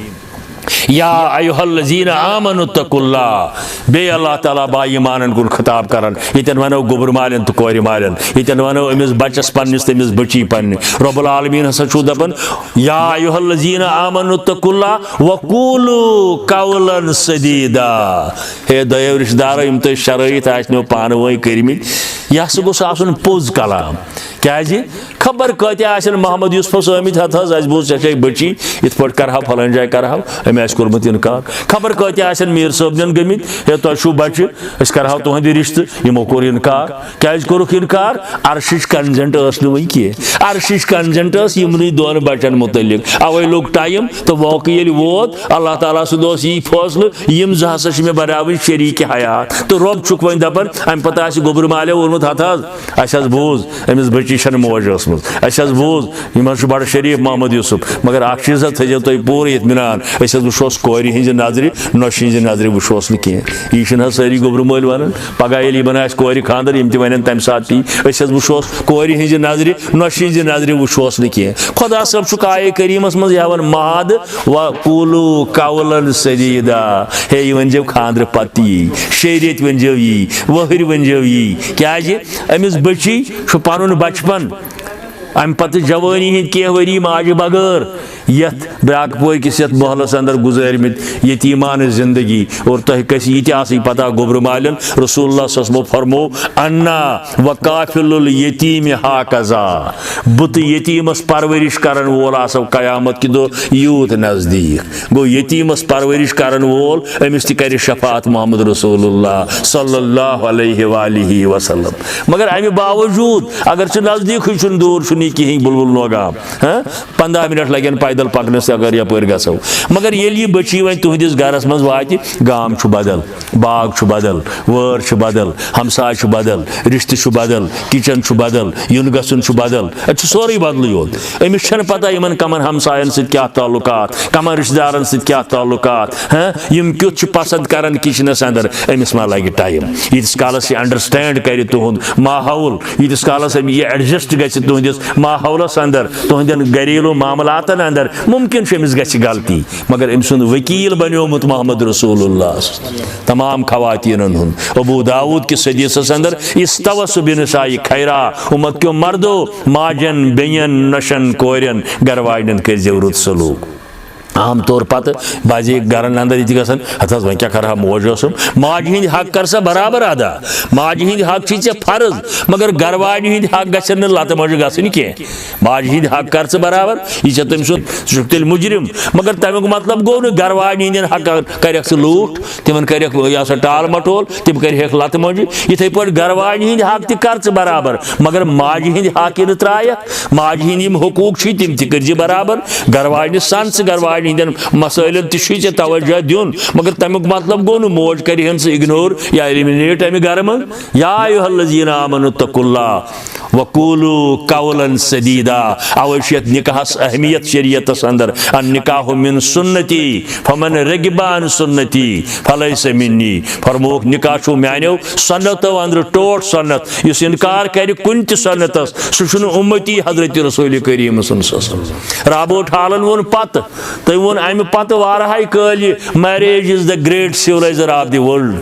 یا ایھا الذین آمنوا اتقوا اللہ۔ بیٚیہِ اللہ تعالیٰ با ایمانن کُن خطاب کران۔ ییٚتٮ۪ن ونو گوٚبرۍ مالٮ۪ن تہٕ کورِ مالٮ۪ن، ییٚتٮ۪ن ونو أمِس بچس پننِس تہٕ أمِس بچی پننہِ۔ رب العالمین ہسا چھُ دپان، یا ایھا الذین آمنوا اتقوا اللہ وقولوا قولا سدیدا۔ ہے دۄیو رشتہٕ دارو، یِم تۄہہِ شرٲیِتھ آسنو پانہٕ ؤنۍ کٔرمٕتۍ، یہِ ہسا گوٚژھ آسُن پوٚز کلام۔ کیازِ؟ خبر کۭتیاہ آسن محمد یوسفس آمٕتۍ، ہتھ حظ، اسہِ بوٗز ژےٚ چھے بٔچی، یِتھ پٲٹھۍ کرہاو، فلٲنۍ جایہِ کرہاو، أمۍ آسہِ کوٚرمُت انکار۔ خبر کۭتیاہ آسن میٖر صٲبنٮ۪ن گٔمٕتۍ، ہے، تۄہہِ چھُو بچہِ، أسۍ کرہاو تُہنٛدِ رشتہٕ، یِمو کوٚر انکار۔ کیازِ کوٚرُکھ انکار؟ عرشٕچ کنزنٹ ٲس نہٕ وۄنۍ کینٛہہ۔ عرشٕچ کنزنٹ ٲس یِمنٕے دۄن بچن متعلق۔ اوے لوٚگ ٹایم تہٕ واقعہٕ ییٚلہِ ووت، اللہ تعالیٰ سُنٛد اوس یی فٲصلہٕ، یِم زٕ ہسا چھِ مےٚ بناوٕنۍ شریٖکہِ حیات۔ تہٕ رۄب چھُکھ وۄنۍ دپان، امہِ پتہٕ آسہِ گوٚبرۍ مالٮ۪و ووٚنمُت، ہتھ حظ، اسہِ حظ بوٗز، أمِس بٔچی چھَنہٕ موج ٲسمٕژ۔ اَسہِ حظ بوٗز، یِم حظ چھِ بَڑٕ شریٖف محمد یوٗسُف۔ مگر اَکھ چیٖز حظ تھٲیزیو تُہۍ پوٗرٕ اطمینان، أسۍ حظ وٕچھوس کورِ ہِنٛزِ نظرِ، نۄشہِ ہِنٛزِ نظرِ وٕچھوس نہٕ کینٛہہ۔ یی چھِنہٕ حظ سٲری گوٚبرٕ مٲلۍ وَنان؟ پَگاہ ییٚلہِ یِمَن آسہِ کورِ خانٛدر، یِم تہِ وَنن تَمہِ ساتہٕ تی، أسۍ حظ وٕچھوس کورِ ہِنٛزِ نظرِ، نۄشہِ ہِنٛزِ نظرِ وٕچھوس نہٕ کینٛہہ۔ خۄدا صٲب چھُ آیے کریٖمَس منٛز ہٮ۪وان ماد، وَقُولُوا قَوْلًا سَدیٖدًا۔ ہے، یہِ ؤنۍزیو خانٛدرٕ پَتہٕ تی، شیٚیہِ ریٚتۍ ؤنۍزیو یی، ؤہٕرۍ ؤنۍزیو یی۔ کیٛازِ؟ أمِس بٔچی چھُ پَنُن بچپن، اَمہِ پتہٕ جوٲنی ہٕنٛدۍ کینٛہہ ؤری ماجہِ بغٲر یَتھ برٛاکہٕ پورِ کِس یَتھ محلَس اندر گُزٲرمٕتۍ یتیٖمانہٕ زندگی۔ اور تۄہہِ گژھِ یہِ تہِ آسٕنۍ پتہ، گوٚبرٕ مالٮ۪ن رسول اللہ صلی اللہ علیہ وسلمو فرموو، انا وکافل الیتیم ہاکذا، بہٕ تہٕ یتیٖمس پرورش کرن وول آسو قیامت کہِ دۄہ یوٗت نزدیٖک۔ گوٚو، یتیٖمس پرورش کرن وول، أمِس تہِ کرِ شفاعت محمد رسول اللہ صلی اللہ علیہ وآلہ وسلم۔ مگر امہِ باوجود، اگر ژٕ نزدیٖکھٕے چھُنہٕ، دوٗر چھُنہٕ یہِ کِہیٖنۍ، بُلبُل نوگام، ہاں، پنٛداہ منٹ لگن پیدل پکنس اگر یپٲرۍ گژھو۔ مگر ییٚلہِ یہِ بٔچی وۄنۍ تُہنٛدِس گرس منٛز واتہِ، گام چھُ بدل، باغ چھُ بدل، وٲر چھِ بدل، ہمساے چھُ بدل، رشتہٕ چھُ بدل، کچن چھُ بدل، یُن گژھُن چھُ بدل۔ اتہِ چھُ سورُے بدلٕے یوت۔ أمِس چھَنہٕ پتہ یِمن کمن ہمساین سۭتۍ کیٛاہ تعلقات، کمن رشتہٕ دارن سۭتۍ کیٛاہ تعلقات، ہاں، یِم کیُتھ چھِ پسند کران کچنس اندر۔ أمِس ما لگہِ ٹایم؟ ییٖتِس کالس یہِ انڈرسٹینڈ کرِ تُہُنٛد ماحول، ییٖتِس کالس أمۍ یہِ ایڈجسٹ گژھِ تُہنٛدِس ماحولس اندر، تُہنٛدٮ۪ن گھریلو معاملاتن اندر، ممکن چھُ أمِس گژھِ غلطی، مگر أمۍ سُنٛد وکیٖل بنیومُت محمد رسول اللہ۔ تمام خواتینن ہُنٛد۔ ابو داؤد کِس حدیثس اندر، استوصوا بنساء خیرا، امت کیو مردو، ماجن، بیٚین، نۄشن، کورٮ۪ن، گرٕ واجنٮ۪ن کٔرۍزیو رُت سلوک۔ عام طور پتہٕ بعضے گرن اندر یہِ تہِ گژھان، ہتہٕ حظ وۄنۍ کیٛاہ کرٕ ہا، موج ٲسٕم۔ ماجہِ ہٕنٛدۍ حق کر سا برابر ادا۔ ماجہِ ہٕنٛدۍ حق چھِ ژےٚ فرض، مگر گرٕ واجہِ ہٕنٛدۍ حق گژھن نہٕ لتہٕ مۄنجہِ گژھٕنۍ کینٛہہ۔ ماجہِ ہٕنٛدۍ حق کر ژٕ برابر، یہِ چھےٚ تٔمۍ سُنٛد، سُہ چھُکھ تیٚلہِ مُجرم۔ مگر تمیُک مطلب گوٚو نہٕ گرٕ واجہِ ہٕنٛدٮ۪ن حقن کرکھ ژٕ لوٗٹھ، تِمن کرکھ یہِ ہسا ٹال مٹول، تِم کرِہکھ لتہٕ مۄنجہِ۔ یِتھے پٲٹھۍ گرٕ واجہِ ہٕنٛدۍ حق تہِ کر ژٕ برابر، مگر ماجہِ ہٕنٛدۍ حق یہِ نہٕ ترٛایکھ۔ ماجہِ ہٕنٛدۍ یِم حقوٗق چھِ، تِم تہِ کٔرۍ زِ برابر۔ گرٕ واجنہِ سان ژٕ گرٕ واجنہِ ہٕنٛدٮ۪ن مسٲیلن تہِ چھُے ژےٚ توجہ دیُن، مگر تمیُک مطلب گوٚو نہٕ موج کرِ ہن ژٕ اگنور یا ایلیمنیٹ امہِ گرٕ منٛز۔ یا ایھا الذین آمنوا اتقوا اللہ وقولوا قولا سدیدا۔ اوے چھِ یتھ نکاحس اہمیت شریعتس اندر، النکاح من سنتی فمن رغب عن سنتی فلیس منی۔ فرمووُکھ، نکاح چھُ میانیو سنتو اندرٕ ٹوٹھ سنت۔ یُس انکار کرِ کُنہِ تہِ سنتس، سُہ چھُنہٕ امتی حضرت رسول کریم صلی اللہ علیہ وسلم۔ رابو ٹھالن ووٚن پتہٕ، تٔمۍ ووٚن امہِ پتہٕ واریاہے کٲلۍ، marriage is the great civilizer of the world۔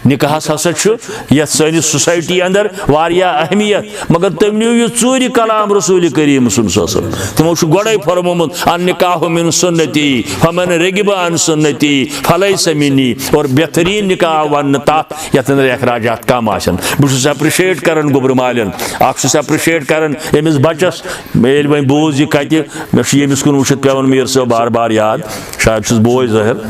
نکاحس ہسا چھُ یتھ سٲنِس سوسائٹی اندر واریاہ اہمیت، مگر تٔمۍ نیوٗ یہِ ژوٗرِ کلام رسول کریم صلی اللہ علیہ وسلم۔ تِمو چھُ گۄڈے فرمومُت، "النکاح من سنتی، فمن رغب عن سنتی فلیس منی"، اور بہترین نکاح وننہٕ تتھ یتھ اندر اخراجات کم آسن۔ بہٕ چھُس اپریشیٹ کران گوٚبرٕ مالٮ۪ن، اکھ چھُس اپریشیٹ کران أمِس بچس، ییٚلہِ وۄنۍ بوٗز یہِ کتہِ، مےٚ چھُ ییٚمِس کُن وٕچھِتھ پٮ۪وان میٖر صٲب بار بار یاد، شاید چھُس بوے ظٲہِر۔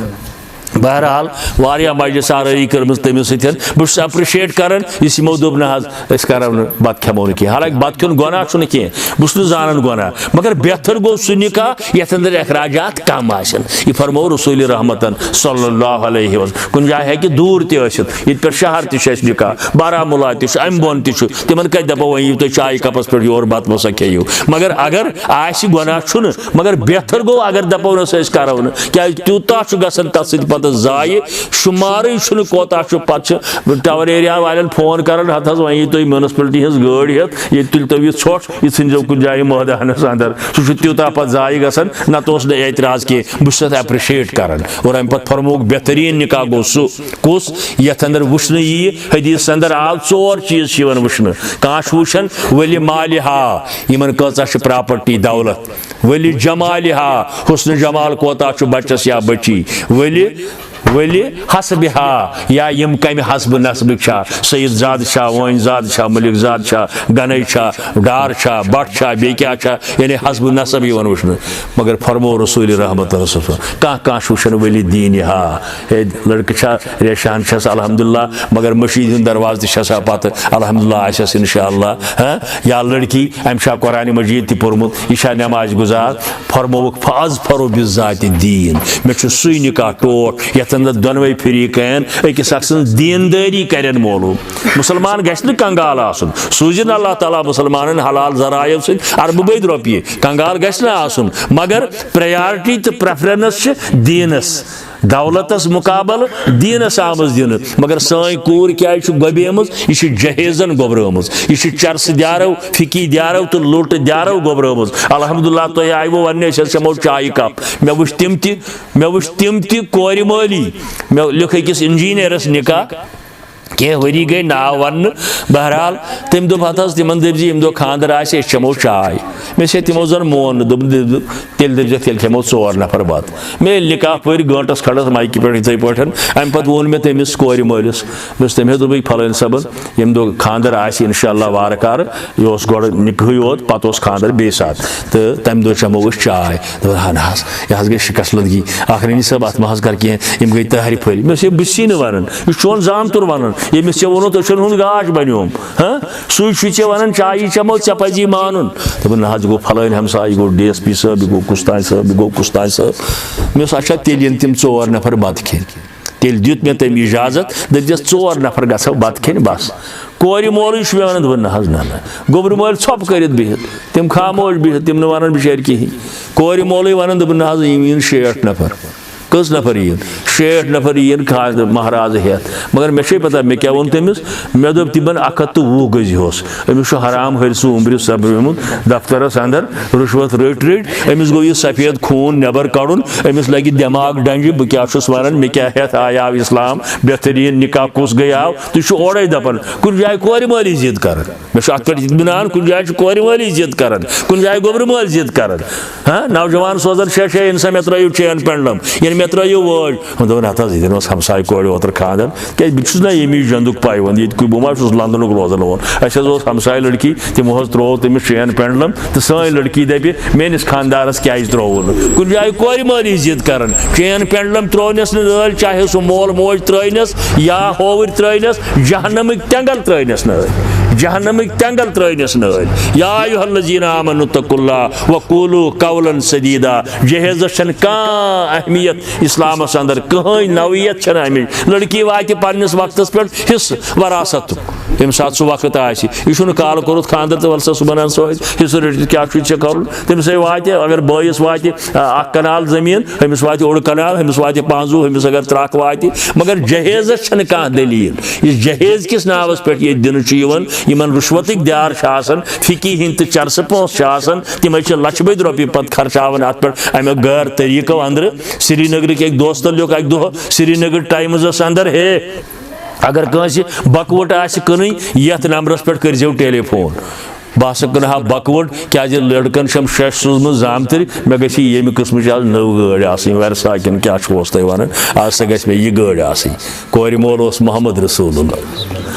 بہرحال، واریاہ مجلس آرٲیی کٔرمٕژ تٔمِس سۭتۍ۔ بہٕ چھُس اپریشیٹ کران، یُس یِمو دوٚپ، "نہ حظ، أسۍ کرو نہٕ، بتہٕ کھٮ۪مو نہٕ کینٛہہ۔" حالانکہ بتہٕ کھیوٚن گۄناہ چھُنہٕ کینٛہہ، بہٕ چھُس نہٕ زانان گۄناہ، مگر بہتر گوٚو سُہ نکاح یتھ اندر اخراجات کم آسن۔ یہِ فرموو رسول رحمتن صلی اللہ علیہ وسلم۔ کُنہِ جایہِ ہیٚکہِ دوٗر تہِ ٲسِتھ، ییٚتہِ پٮ۪ٹھ شہر تہِ چھُ اَسہِ نکاح، بارہمولہ تہِ چھُ، امہِ بۄن تہِ چھُ، تِمن کتہِ دپو وۄنۍ یِیِو تُہۍ چایہِ کپس پٮ۪ٹھ یور، بتہٕ مہ سا کھیٚیِو۔ مگر اگر آسہِ، گۄناہ چھُنہٕ، مگر بہتر گوٚو اگر دپو نہ سا أسۍ کرو نہٕ، کیازِ تیوٗتاہ چھُ گژھان تتھ سۭتۍ پتہٕ ضایہِ، شُمارٕے چھُنہٕ کوتاہ چھُ۔ پتہٕ چھُ ٹاور ایریا والٮ۪ن فون کران، "ہتہٕ حظ وۄنۍ یِیِو تُہۍ میونسپلٹی ہٕنٛز گٲڑۍ ہٮ۪تھ، ییٚتہِ تُلۍ تو یہِ ژھۄٹھ، یہِ ژھٕنۍزیو کُنہِ جایہِ مٲدانس اندر۔" سُہ چھُ تیوٗتاہ پتہٕ ضایہِ گژھان، نتہٕ اوس نہٕ اعتراض کینٛہہ۔ بہٕ چھُس اتھ اپریشیٹ کران۔ اور امہِ پتہٕ فرمووُکھ بہترین نکاح گوٚو سُہ، کُس؟ یتھ اندر وٕچھنہٕ یِیہِ، حدیث اندر آو، ژور چیٖز چھِ یِوان وٕچھنہٕ۔ کانٛہہ چھُ وٕچھان ولی مالہا، یِمن کۭژاہ چھِ پراپرٹی، دولت، ولی جمالہا، حسن جمال کوتاہ چھُ بچس یا بچی، ولی، ولی حسبہا، یا یِم کمہِ حسب نسبٕکۍ چھا، سید زاد چھا، وٲنۍ زاد چھا، ملک زاد چھا، گنے چھا، ڈار چھا، بٹ چھا، بیٚیہِ کیٛاہ چھا، یعنی حسب نسب یِوان وٕچھنہٕ۔ مگر فرموو رسول رحمت صلی اللہ علیہ وسلم، کانٛہہ، کانٛہہ چھُ وٕچھان ولی دینہا، ہے، لڑکہٕ چھا ریشان چھس الحمدللہ، مگر مشیٖد ہُنٛد دروازٕ تہِ چھسا پتہٕ الحمدللہ آسٮ۪س انشاءاللہ، ہاں؟ یا لڑکی، أمۍ چھا قرآن مجیٖد تہِ پوٚرمُت، یہِ چھا نماز گزار؟ فرمووُکھ، "فاظفر بذات الدین"، مےٚ چھُ سُے نکاح ٹوٹھ یتھ اندر دۄنوے فریقین أکِس اکھ سٕنٛز دیندٲری کرن معلوم۔ مسلمان گژھِ نہٕ کنگال آسُن، سوٗزِن اللہ تعالیٰ مسلمانن حلال ذرایعو سۭتۍ اربہٕ بٔدۍ رۄپیہِ، کنگال گژھِ نہٕ آسُن، مگر پریارٹی تہٕ پریفرنس چھِ دیٖنس۔ دولتس مقابل دیٖنس آمٕژ دِنہٕ، مگر سٲنۍ کوٗر کیازِ چھِ گۄبیمٕژ؟ یہِ چھِ جہیزن گۄبرٲومٕژ، یہِ چھِ چرسہٕ دیارو، فقی دیارو تہٕ لوٚٹ دیارو گۄبرٲومٕژ۔ الحمدللہ، تۄہہِ آیوٕ وننہِ، أسۍ حظ چٮ۪مو چایہِ کپ۔ مےٚ وٕچھ تِم تہِ، مےٚ وٕچھ تِم تہِ کورِ مٲلی، مےٚ لیوٚکھ أکِس انجینئرس نکاح، کینٛہہ ؤری گٔے ناو وننہٕ۔ بہرحال، تٔمۍ دوٚپ، "ہتہٕ حظ، تِمن دٔپۍ زِ ییٚمہِ دۄہ خانٛدر آسہِ، أسۍ چٮ۪مو چاے۔" مےٚ چھِ تِمو زن مون نہٕ، دوٚپُن، "تیٚلہِ دٔپۍزٮ۪کھ، تیٚلہِ کھٮ۪مو ژور نفر بتہٕ۔" مےٚ ییٚلہِ نکاح پٔرۍ گٲنٛٹس کھنٛڈس مایکہِ پٮ۪ٹھ یِتھَے پٲٹھۍ، امہِ پتہٕ ووٚن مےٚ تٔمِس کورِ مٲلِس، مےٚ دوٚپُس، "تٔمۍ حظ دوٚپُکھ، فلٲنۍ صٲبن، ییٚمہِ دۄہ خانٛدر آسہِ انشاءاللہ وارٕ کارٕ، یہِ اوس گۄڈٕ نکاحٕے یوت، پتہٕ اوس خانٛدر بیٚیہِ ساتہٕ، تہٕ تمہِ دۄہ چٮ۪مو أسۍ چاے۔" دوٚپُن، "ہن حظ، یہِ حظ گٔے شکست لدگی، آخر نی صٲب، اتھ مہ حظ کر کینٛہہ، یِم گٔے تہرِ پھٔلۍ۔" مےٚ دوٚپُس، "ہے، بہٕ چھُسی نہٕ ونان، یہِ چھُ چون زامتُر ونان، ییٚمِس ژےٚ ووٚنُتھ أچھن ہُنٛد گاش بنیوم۔" ہاں؟ سُے چھُے ژےٚ وَنان، چایی چٮ۪مو، ژےٚ پَزی مانُن۔ دوٚپُن، نہ حظ، یہِ گوٚو فلٲنۍ ہمساے، یہِ گوٚو ڈی ایس پی صٲب، یہِ گوٚو کُستانۍ صٲب، یہِ گوٚو کُستانۍ صٲب۔ مےٚ ووٚنُس، اچھا، تیٚلہِ یِن تِم ژور نفر بَتہٕ کھیٚنہِ۔ تیٚلہِ دیُت مےٚ تٔمۍ اِجازت، دوٚپنَس، ژور نفر گژھو بَتہٕ کھیٚنہِ، بَس۔ کورِ مولٕے چھُ مےٚ وَنان، دوٚپُن، نہ حظ، نہ، نہ۔ گوٚبرِ مٲلۍ ژھۄپہٕ کٔرِتھ بِہِتھ، تِم خاموش بِہِتھ، تِم نہٕ وَنان بِچٲرۍ کِہیٖنۍ۔ کورِ مولٕے وَنان، دوٚپُن، نہ حظ، یِم یِن شیٹھ نفر۔ کٔژ نفر یِیِن؟ شیٹھ نفر یِیِن خاص مہراز ہٮ۪تھ۔ مگر مےٚ چھے پتہ، مےٚ کیٛاہ ووٚن تٔمِس؟ مےٚ دوٚپ تِمن، اکھ ہتھ تہٕ وُہ گٔژھۍ ہوس۔ أمِس چھُ حرام ہرسہٕ وُمبرِ سپدیومُت دفترس اندر، رُشوت رٔٹۍ رٔٹۍ۔ أمِس گوٚو یہِ سفید خوٗن نٮ۪بر کڑُن۔ أمِس لگہِ دٮ۪ماغ ڈنجہِ، بہٕ کیٛاہ چھُس ونان، مےٚ کیٛاہ ہٮ۪تھ آیاو اسلام؟ بہتریٖن نکاح کُس گٔیاو؟ تُہۍ چھِو اورے دپان، کُنہِ جایہِ کورِ مٲلۍ عزت کران۔ مےٚ چھُ اتھ پٮ۪ٹھ اطمینان، کُنہِ جایہِ چھُ کورِ مٲلۍ ضد کران، کُنہِ جایہِ گوٚبرِ مٲلۍ ضد کران۔ ہاں، نوجوان سوزان، "شے شے، اِن سا مےٚ ترٲیِو چین پینڈلم، یعنی مےٚ ترٲیِو وٲج۔" وۄنۍ دوٚپُن، "ہتھ حظ، ییٚتٮ۪ن اوس ہمسایہِ کورِ اوترٕ خانٛدر، کیٛازِ بہٕ چھُس نہ ییٚمی جندُک پایوند، ییٚتہِ کُے بہٕ ما چھُس لندنُک روزن وول۔ اَسہِ حظ اوس ہمسایہِ لڑکی، تِمو حظ ترٛوو تٔمِس چین پینڈلم، تہٕ سٲنۍ لڑکی دپہِ، میٲنِس خانٛدارس کیٛازِ ترٛووُ نہٕ؟" کُنہِ جایہِ کورِ مٲلۍ ضد کران، چین پینڈلم ترٛٲونس نہٕ نٲلۍ، چاہے سُہ مول موج ترٛٲونس یا ہووٕرۍ ترٛٲونس، جہنمٕکۍ تینگل ترٲونس نٲلۍ، جہنمٕکۍ تینگل ترٲونس نٲلۍ۔ یا ایھا الذین آمنوا اتقوا اللہ وقولوا قولا سدیدا۔ جہیزس چھنہٕ کانٛہہ اہمیت اسلامس اندر، کٕہٕنۍ نوعیت چھنہٕ امِچ۔ لڑکی واتہِ پننس وقتس پٮ۪ٹھ حصہٕ وراثتُک، ییٚمہِ ساتہٕ سُہ وقت آسہِ۔ یہِ چھُنہٕ کالہٕ کوٚرُتھ خانٛدر تہٕ ولہٕ سا صُبحن ان سۄ أسۍ حصہٕ رٔٹِتھ، کیٛاہ چھُے ژےٚ کرُن؟ تٔمِس ہے واتہِ، اگر بٲیِس واتہِ، آ، اکھ کنال زٔمیٖن، أمِس واتہِ اوٚڑ کنال، أمِس واتہِ پانٛژھ وُہ، أمِس اگر ترٛکھ واتہِ، مگر جہیزس چھنہٕ کانٛہہ دٔلیٖل۔ یُس جہیز کِس ناوس پٮ۪ٹھ ییٚتہِ دِنہٕ چھُ یِوان، یِمن رُشوتٕکۍ دیار چھِ آسان، فقی ہٕنٛدۍ تہٕ چرسہٕ پونٛسہٕ چھِ آسان، تِمے چھِ لچھِ بٔدۍ رۄپیہِ پتہٕ خرچاوان اتھ پٮ۪ٹھ امیو غٲر طریٖقو اندرٕ۔ سری نگرٕکۍ أکۍ دوستن لیوٚکھ اکہِ دۄہ سری نگر ٹایمزس اندر، ہے، اگر کٲنٛسہِ بکوٹ آسہِ کٕنٕنۍ، یتھ نمبرس پٮ۪ٹھ کٔرۍزیو ٹیلی فون۔ بہٕ ہسا کٕنہٕ ہا بکوٹ، کیازِ لڑکن چھم شش سوٗزمٕژ زامتٕرۍ، مےٚ گژھِ ییٚمہِ قٕسمٕچ آز نٔو گٲڑۍ آسٕنۍ، ورسا کِنہٕ کیٛاہ چھُوس تُہۍ ونان، آز سا گژھِ مےٚ یہِ گٲڑۍ آسٕنۍ۔ کورِ مول اوس محمد رسول اللہ۔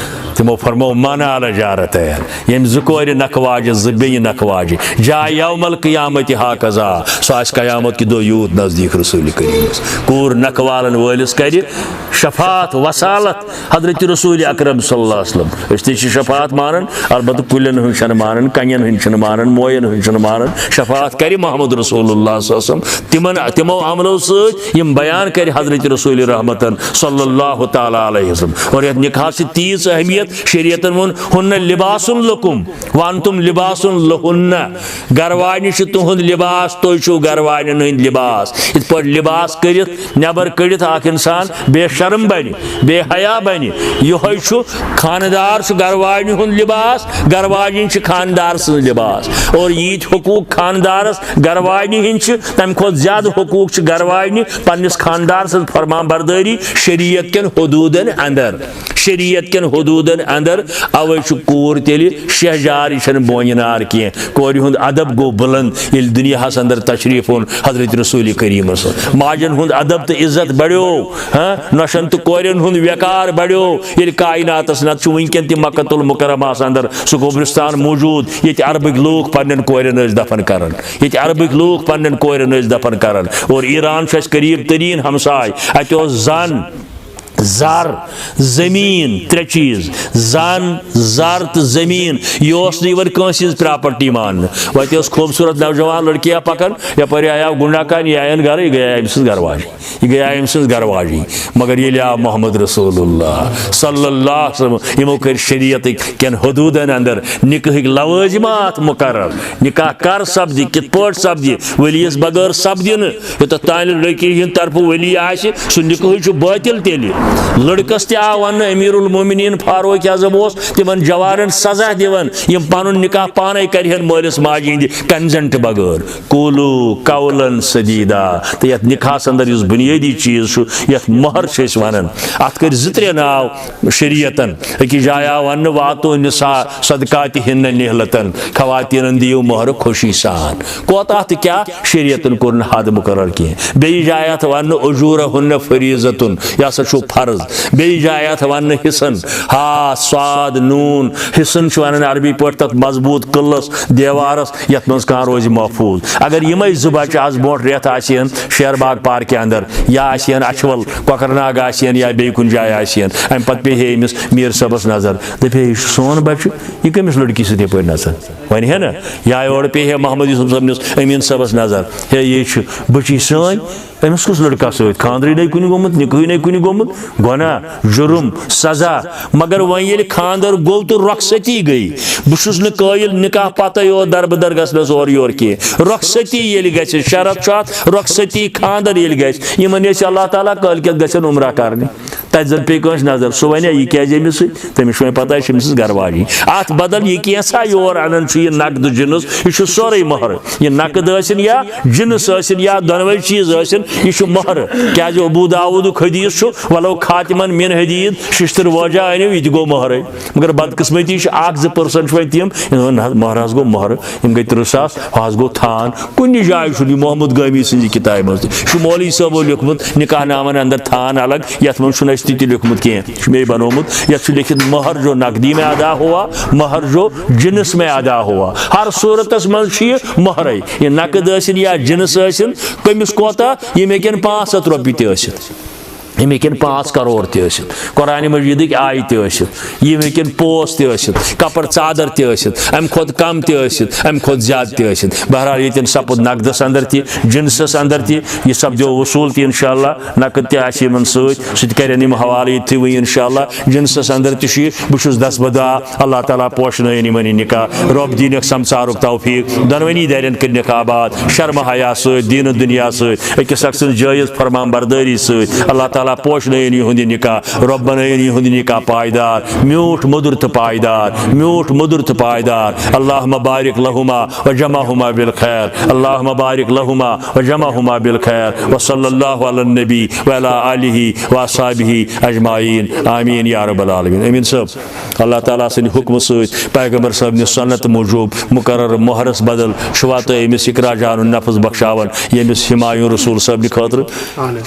تِمو فرموو، "من آل جارتین"، ییٚمۍ زٕ کورِ نکھٕ واجہِ، زٕ بیٚیہِ نکھٕ واجہِ، جا یوم القیامت ہاکذا، سُہ آسہِ قیامت کہِ دۄہ یوٗت نزدیٖک رسول کریٖمس۔ کوٗر نکھٕ والن وٲلِس کرِ شفاعت، وصالت حضرت رسول اکرم صلی اللہ علیہ وسلم۔ أسۍ تہِ چھِ شفاعت مانان، البتہ کُلٮ۪ن ہٕنٛز چھَنہٕ مانان، کَنٮ۪ن ہٕنٛز چھَنہٕ مانان، موین ہٕنٛز چھَنہٕ مانان۔ شفاعت کَرِ محمد رسول اللہ صلی اللہ علیہ وسلم۔ تِمن، تِمو عملو سۭتۍ یِم بیان کَرِ حضرت رسول رحمتن صلی اللہ تعالیٰ علیہ وسلم۔ اور یَتھ نکاحس چھِ تیٖژ اہمیت، شریعتن ووٚن، "ہُنَّ لِباسٌ لَکُم وَأَنتُم لِباسٌ لَہُنَّ"۔ گرواجنہِ چھِ تُہُنٛد لباس، تُہۍ چھِو گرواجنٮ۪ن ہٕنٛدۍ لباس۔ یِتھ پٲٹھۍ لباس کٔرِتھ نٮ۪بر کٔڑِتھ اکھ انسان بے شرم بنہِ، بے حیا بنہِ، یِہوٚے چھُ خانہٕ دار چھُ گرواجنہِ ہُنٛد لباس، گرواجِنۍ چھِ خانہٕ دار سٕنٛز لباس۔ اور ییٖتۍ حقوٗق خانہٕ دارس گرواجنہِ ہٕنٛدۍ چھِ، تمہِ کھۄتہٕ زیادٕ حقوٗق چھِ گرواجنہِ پننِس خانہٕ دار سٕنٛز فرمان بردٲری شریعت کٮ۪ن حدوٗدن اندر۔ شریعت کٮ۪ن حدوٗدن اندر۔ اوے چھُ کوٗر تیٚلہِ شہجار، یہِ چھَنہٕ بونہِ نار کینٛہہ۔ کورِ ہُنٛد ادب گوٚو بُلند، ییٚلہِ دُنیاہس اندر تشریف اوٚن حضرت رسول کریٖمس۔ ماجن ہُنٛد ادب تہٕ عزت بڑیو، ہاں، نۄشن تہٕ کورٮ۪ن ہُنٛد وقار بڑیو، ییٚلہِ کائناتس، نتہٕ چھُ وٕنکٮ۪ن تہِ مکۃ المکرمہس اندر سُہ قبرستان موجود، ییٚتہِ عربٕکۍ لوٗکھ پننٮ۪ن کورٮ۪ن ٲسۍ دفن کران، ییٚتہِ عربٕکۍ لوٗکھ پننٮ۪ن کورٮ۪ن ٲسۍ دفن کران۔ اور ایران چھُ اَسہِ قریب تریٖن ہمساے، اتہِ اوس زن، زر، زٔمیٖن، ترٛےٚ چیٖز، زن، زر تہٕ زٔمیٖن۔ یہِ اوس نہٕ یِوان کٲنٛسہِ ہٕنٛز پراپرٹی ماننہٕ۔ وتہِ ٲس خوٗبصوٗرت نوجوان لڑکیا پکان، یپٲرۍ آیاو گُنڈا کانہِ، یہِ آیہِ گرٕ، یہِ گٔیے أمۍ سٕنٛز گرواجی، یہِ گٔیے أمۍ سٕنٛز گرواجی۔ مگر ییٚلہِ آو محمد رسول اللہ صلی اللہ علیہ وسلم، یِمو کٔرۍ شریعتٕکۍ کٮ۪ن حدوٗدن اندر نکاحٕکۍ لوٲزمات مقرر۔ نکاح کر سپدِ، کِتھ پٲٹھۍ سپدِ، ؤلیَس بغٲر سپدِ نہٕ۔ یوٚتتھ تام نہٕ لڑکی ہٕنٛدِ طرفہٕ ولی آسہِ، سُہ نکاحٕے چھُ باطل تیٚلہِ۔ لڑکس تہِ آو وننہٕ، امیر المومنین فاروق اعظم اوس تِمن جوانن سزا دِوان، یِم پنُن نکاح پانے کرِہن مٲلِس ماجہِ ہٕنٛدِ کنسنٹ بغٲر۔ قولوا قولا سدیدا۔ تہٕ یتھ نکاحس اندر یُس بنیٲدی چیٖز چھُ، یتھ مہر چھِ أسۍ ونان، اتھ کٔرۍ زٕ ترٛےٚ ناو شریعتن۔ أکِس جایہِ آو وننہٕ، "وآتوا النساء صدقاتہن نحلة"، خواتینن دِیِو مہر خوشی سان۔ کوتاہ تہٕ کیٛاہ؟ شریعتن کوٚر نہٕ حد مقرر کینٛہہ۔ بیٚیہِ جایہِ آتھ وننہٕ، "اجورہن فریضة"، یہِ ہسا چھُ فرض۔ بیٚیہِ جایہِ آتھ وننہٕ حصن، ہا، صاد، نون، حصن چھُ ونان عربی پٲٹھۍ تتھ مضبوٗط قلعس، دیوارس، یتھ منٛز کانٛہہ روزِ محفوٗظ۔ اگر یِمے زٕ بچہِ از برونٛٹھ رٮ۪تھ آسہِ ہن شیر باغ پارکہِ اندر، یا آسہِ ہن اچھول، کۄکرناگ آسہِ ہن، یا بیٚیہِ کُنہِ جایہِ آسہِ ہن، امہِ پتہٕ پیٚیہِ ہے أمِس میٖر صٲبس نظر، دپہِ ہے، "یہِ چھُ سون بچہِ، یہِ کٔمِس لڑکی سۭتۍ یپٲرۍ نژان؟" ونہِ ہے نا؟ یا اورٕ پیٚیہِ ہے محمد یوسف صٲبنِس، امین صٲبس نظر، "ہے، یہِ چھِ بچی سٲنۍ، أمِس کُس لڑکا سۭتۍ؟ خانٛدرٕے نَے کُنہِ گوٚمُت، نکاحٕے نَے کُنہِ گوٚمُت، گۄناہ، جُرم، سزا۔" مگر وۄنۍ ییٚلہِ خانٛدر گوٚو تہٕ رۄخصتی گٔے، بہٕ چھُس نہٕ قٲیِل نکاح پتَے یوت دربٕدر گژھنَس اورٕ یورٕ کینٛہہ۔ رۄخصتی ییٚلہِ گژھِ، شرط چھُ اَتھ، رۄخصتی خانٛدر ییٚلہِ گژھِ، یِمن ٲسۍ اللہ تعالیٰ کٲلۍ کٮ۪تھ گژھن عمرہ کرنہِ۔ تَتہِ زَن پیٚیہِ کٲنٛسہِ نظر، سُہ وَنہِ، "یہِ کیٛازِ أمِس سۭتۍ؟" تٔمِس چھُ وۄنۍ پَتہ، یہِ چھِ أمِس سٕنٛز گرواجی۔ اَتھ بدل یہِ کینٛژھا یور اَنان چھُ، یہِ نقد جنس، یہِ چھُ سورُے مۄہر۔ یہِ نقد ٲسِن یا جنس ٲسِن یا دۄنوَے چیٖز ٲسِن، یہِ چھُ مۄہر۔ کیٛازِ ابو داوودُک حدیث چھُ، "ولو خاتمن من حدید"، شِشتٕر وٲجہ أنِو، یہِ تہِ گوٚو مۄہرٕے۔ مگر بدقسمتی چھِ اکھ زٕ percent چھِ وۄنۍ تِم، یِمن نہ حظ مۄہر حظ گوٚو مۄہر، یِم گٔے تٕرٛہ ساس، ہُہ حظ گوٚو تھان۔ کُنہِ جایہِ چھُنہٕ یہِ محمد گٲمی سٕنٛزِ کِتابہِ منٛز تہِ۔ یہِ چھُ مولوی صٲبو لیوٚکھمُت، نکاح نامن اندر تھان الگ، یتھ منٛز چھُنہٕ اَسہِ تہِ تہِ لیوٚکھمُت کینٛہہ، یہِ چھُ مے بنوومُت۔ یتھ چھُ لیکھِتھ، "مہر جو نقدی میں ادا ہوا، مہر جو جنس میں ادا ہوا"۔ ہر صورتس منٛز چھُ یہِ مہرے، یہِ نقد ٲسِن یا جنس ٲسِن، کٔمِس کوتاہ، یِم ہیٚکن پانٛژھ ہتھ رۄپیہِ تہِ ٲسِتھ۔ یِم ہیٚکن پانٛژھ کرور تہِ ٲسِتھ، قرآن مجیدٕکۍ آیہِ تہِ ٲسِتھ، یِم ہیٚکن پوس تہِ ٲسِتھ، کپر ژادر تہِ ٲسِتھ، امہِ کھۄتہٕ کم تہِ ٲسِتھ، امہِ کھۄتہٕ زیادٕ تہِ ٲسِتھ۔ بہرحال، ییٚتٮ۪ن سپُد نقدس اندر تہِ، جنسس اندر تہِ، یہِ سپدیو وصوٗل تہِ انشاءاللہ۔ نقد تہِ آسہِ یِمن سۭتۍ، سُہ تہِ کرن یِم حوالہٕ ییٚتھی وۄنۍ انشاءاللہ۔ جنسس اندر تہِ چھُ یہِ، بہٕ چھُس دستبردار، اللہ تعالیٰ پوشنٲیِن یِمن یہِ نکاح، رۄب دِنکھ سمسارُک توفیق، دۄنوٕنی دارٮ۪ن کٔرنکھ آباد، شرمہٕ حیا سۭتۍ، دیٖنہٕ دُنیا سۭتۍ، أکِس اکھ سٕنٛز جٲیز فرمان بردٲری سۭتۍ۔ اللہ تعالیٰ تعالیٰ پوشنٲیِن یِہُنٛد یہِ نکاح، رۄب بنٲیِن یِہُنٛد یہِ نکاح پایدار، میوٗٹھ مٔدُر تہٕ پایدار، میوٗٹھ مٔدُر تہٕ پایدار۔ اللہم بارک لہما و جمعہما بالخیر، اللہم بارک لہما و جمعہما بالخیر۔ وصلی اللہ علی النبی وعلی آلہ و اصحابہ اجمعین۔ آمین یا رب العالمین۔ امین صٲب، اللہ تعالیٰ سٕنٛدِ حُکمہٕ سۭتۍ پیغمبر صٲبنہِ سنت موٗجوٗب مقرر مۄہرس بدل چھُوا تُہۍ أمِس اقرا جانُن نفس بخشاوان، ییٚمِس ہمایون رسول صٲبنہِ خٲطرٕ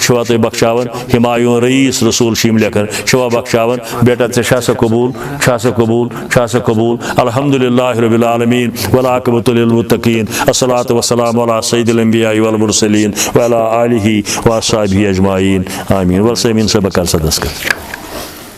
چھُوا تُہۍ بخشاوان؟ ہمایون رئیس رسول چھِ یِم لیکھان، چھُوا بخشاوان؟ بیٹا، ژےٚ چھا سا قبول؟ چھا سا قبول؟ چھا سا قبول؟ الحمدللہ رب العالمین، والعاقبۃ للمتقین، الصلاۃ والسلام علی سید الانبیاء والمرسلین، وعلی آلہ واصحابہ اجمعین۔ آمین۔ ول سا امین صٲب، کر سا دستخط۔